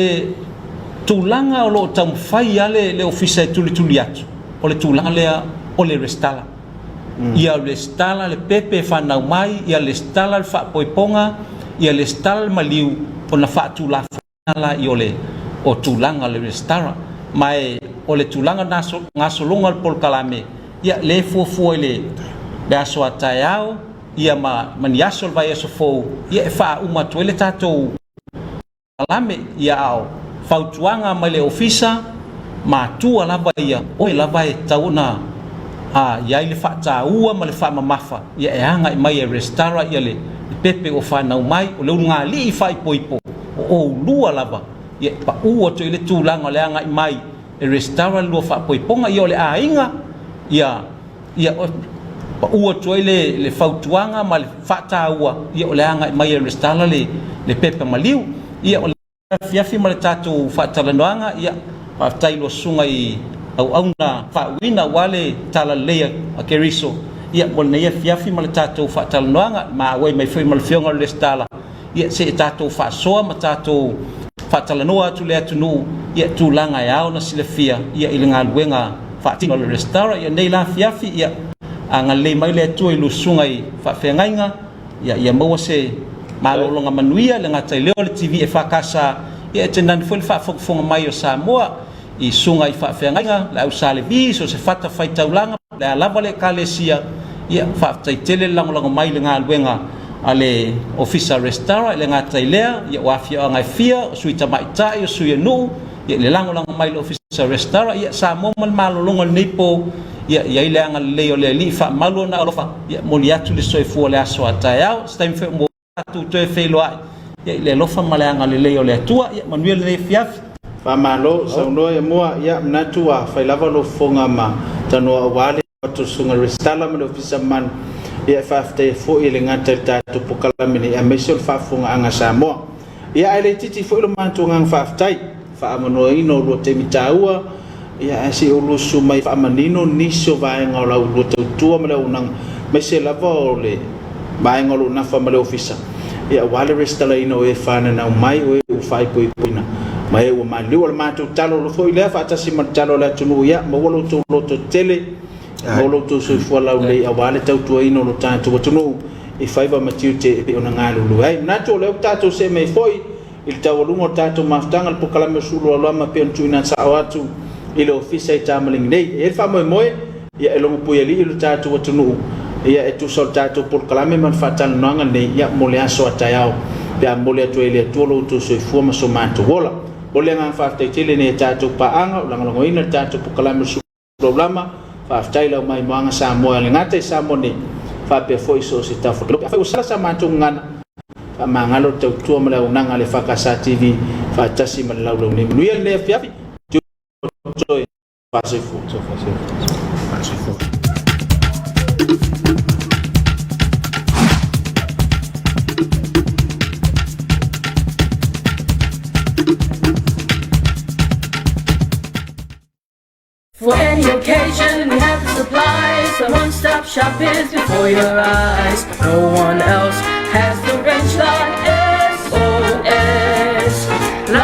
S4: tulaga o lo o taumafai lava le Ofisa e tulituli atu, o le tulaga lea o le resitala. Ia resitala le pepe e fanau mai, ia resitala le faapoipoga, ia resitala le maliu ona faatulafonoina la i o le o tulaga o le resitala. Ma e o le tulaga gasologa o le polokalame, ia lea e fuafua i le le aso a taeao, ia ma ma ni aso o le vaiaso fou, ia e faauma atu ai le tatou Kalame, ia a o fautuaga mai le ofisa, matua lava ia, oe lava e tatau ona a i ai le faataua ma le faamamafa, ia e agai mai e resitala ia le pepe ua fanau mai, o le ulugalii faaipoipo, o oulua lava, ia e pau atu ai le tulaga o le agai mai e resitala le lua faapoipoga, ia o le aiga, ia Ia pau atu ai le, le fautuaga ma le faataua, ia o le agai mai e resitala le, le pepa maliu. Ia o le afiafi ma le tatou faatalanoaga, ia faafetai i lua susuga i auauna faauuina aua le talalelei a Keriso, ia mo lenei afiafi ma le tatou faatalanoaga, ma auai mai foi ma le afioga i le Resitala. Ia se i tatou faasoa ma tatou faatalanoa atu le atunuu ia tulaga e ao ona silafia ia i le galuega faatino a le Resitara. Ia nei la afiafi ia agalelei mai le Atua i lusuga i faafeagaiga ia ia maua se malologa manuia le gata i lea o le TV EFKS ia e tainane foi le faafogafoga mai o Samoa i susuga i faafeagaiga, le au Sa Levi, so o se fata faitaulaga, o le a lava le Ekalesia, ia, faafetai tele le lagolago mai i le galuega a le Ofisa Resitara, e le gata i lea, ia, o afioaga e fia, o sui tamaitai, o sui o nuu, ia, i le lagolago mai i le Ofisa Resitara, ia, Samoa ma le malologa i lenei po, ia, i ai le agalelei o le Alii faamalu ona alofa, ia, momoli atu le soifua o le aso a taeao, se taimi foi o tatou toe feiloai ia i le alofa ma le agalelei o le Atua. Ia manuia lenei afiafi.
S1: Faamalo saunoa ia mua, ia manatu ua fai lava lou fofoga ma tanoa aua le atu susuga i le Resitala ma le Ofisa mamalu, ia e faafetaia foi e le gata i le tatou polokalame nei aemaise o le faafofogaaga a Samoa. Ia ae le itiiti foi lo matou agaga faafetai, faaavanoaina o lua taimi taua, ia ae se i ou lua susu mai faamanino nisi o vaega o la ulua tautua ma le auaunaga, aemaise lava o le vaega o lo o nafa ma le ofisa, ia aua le resitalaina o e fananau mai, o e ua faaipoipoina.
S2: ma e ua maliliu. O le matou talo foi lea faatasi ma le talo a le atunuu, ia maua lo outou loto tetele, maua lo outou soifua laulelei aua le tautuaina o lo tatou atunuu i faiva ma tiute e pei ona galulue ai. Manatu o lea ua tatou see mai foi i le taualuga o le tatou mafutaga, le polokalame o Sulualuama e pei ona tuuina sao atu i le Ofisa i Tamaligi nei. E i ai le faamoemoe, ia e logopuialii lo tatou atunuu, ia e tusa o le tatou polokalame ma le faatalanoaga lenei, ia mo le aso a taeao, pe a momoli atu ai e le Atua lo outou soifua ma so matou ola. O le agaga faafetai tele nei a tatou paaga o lagolagoina le tatou polokalame o Sulualuama. Faafetai lau maimoaga Samoa e le gata i Samoa nei, faapea foi so o se tafa. Pe afai ua sala sa matou gagana, faamagalo le tautua ma le auaunaga a le EFKS TV faatasi ma le laulau nei. Manuia lenei afiafi. Toe faasoifua.
S8: For any occasion, we have the supplies. The one-stop shop is before your eyes. No one else has the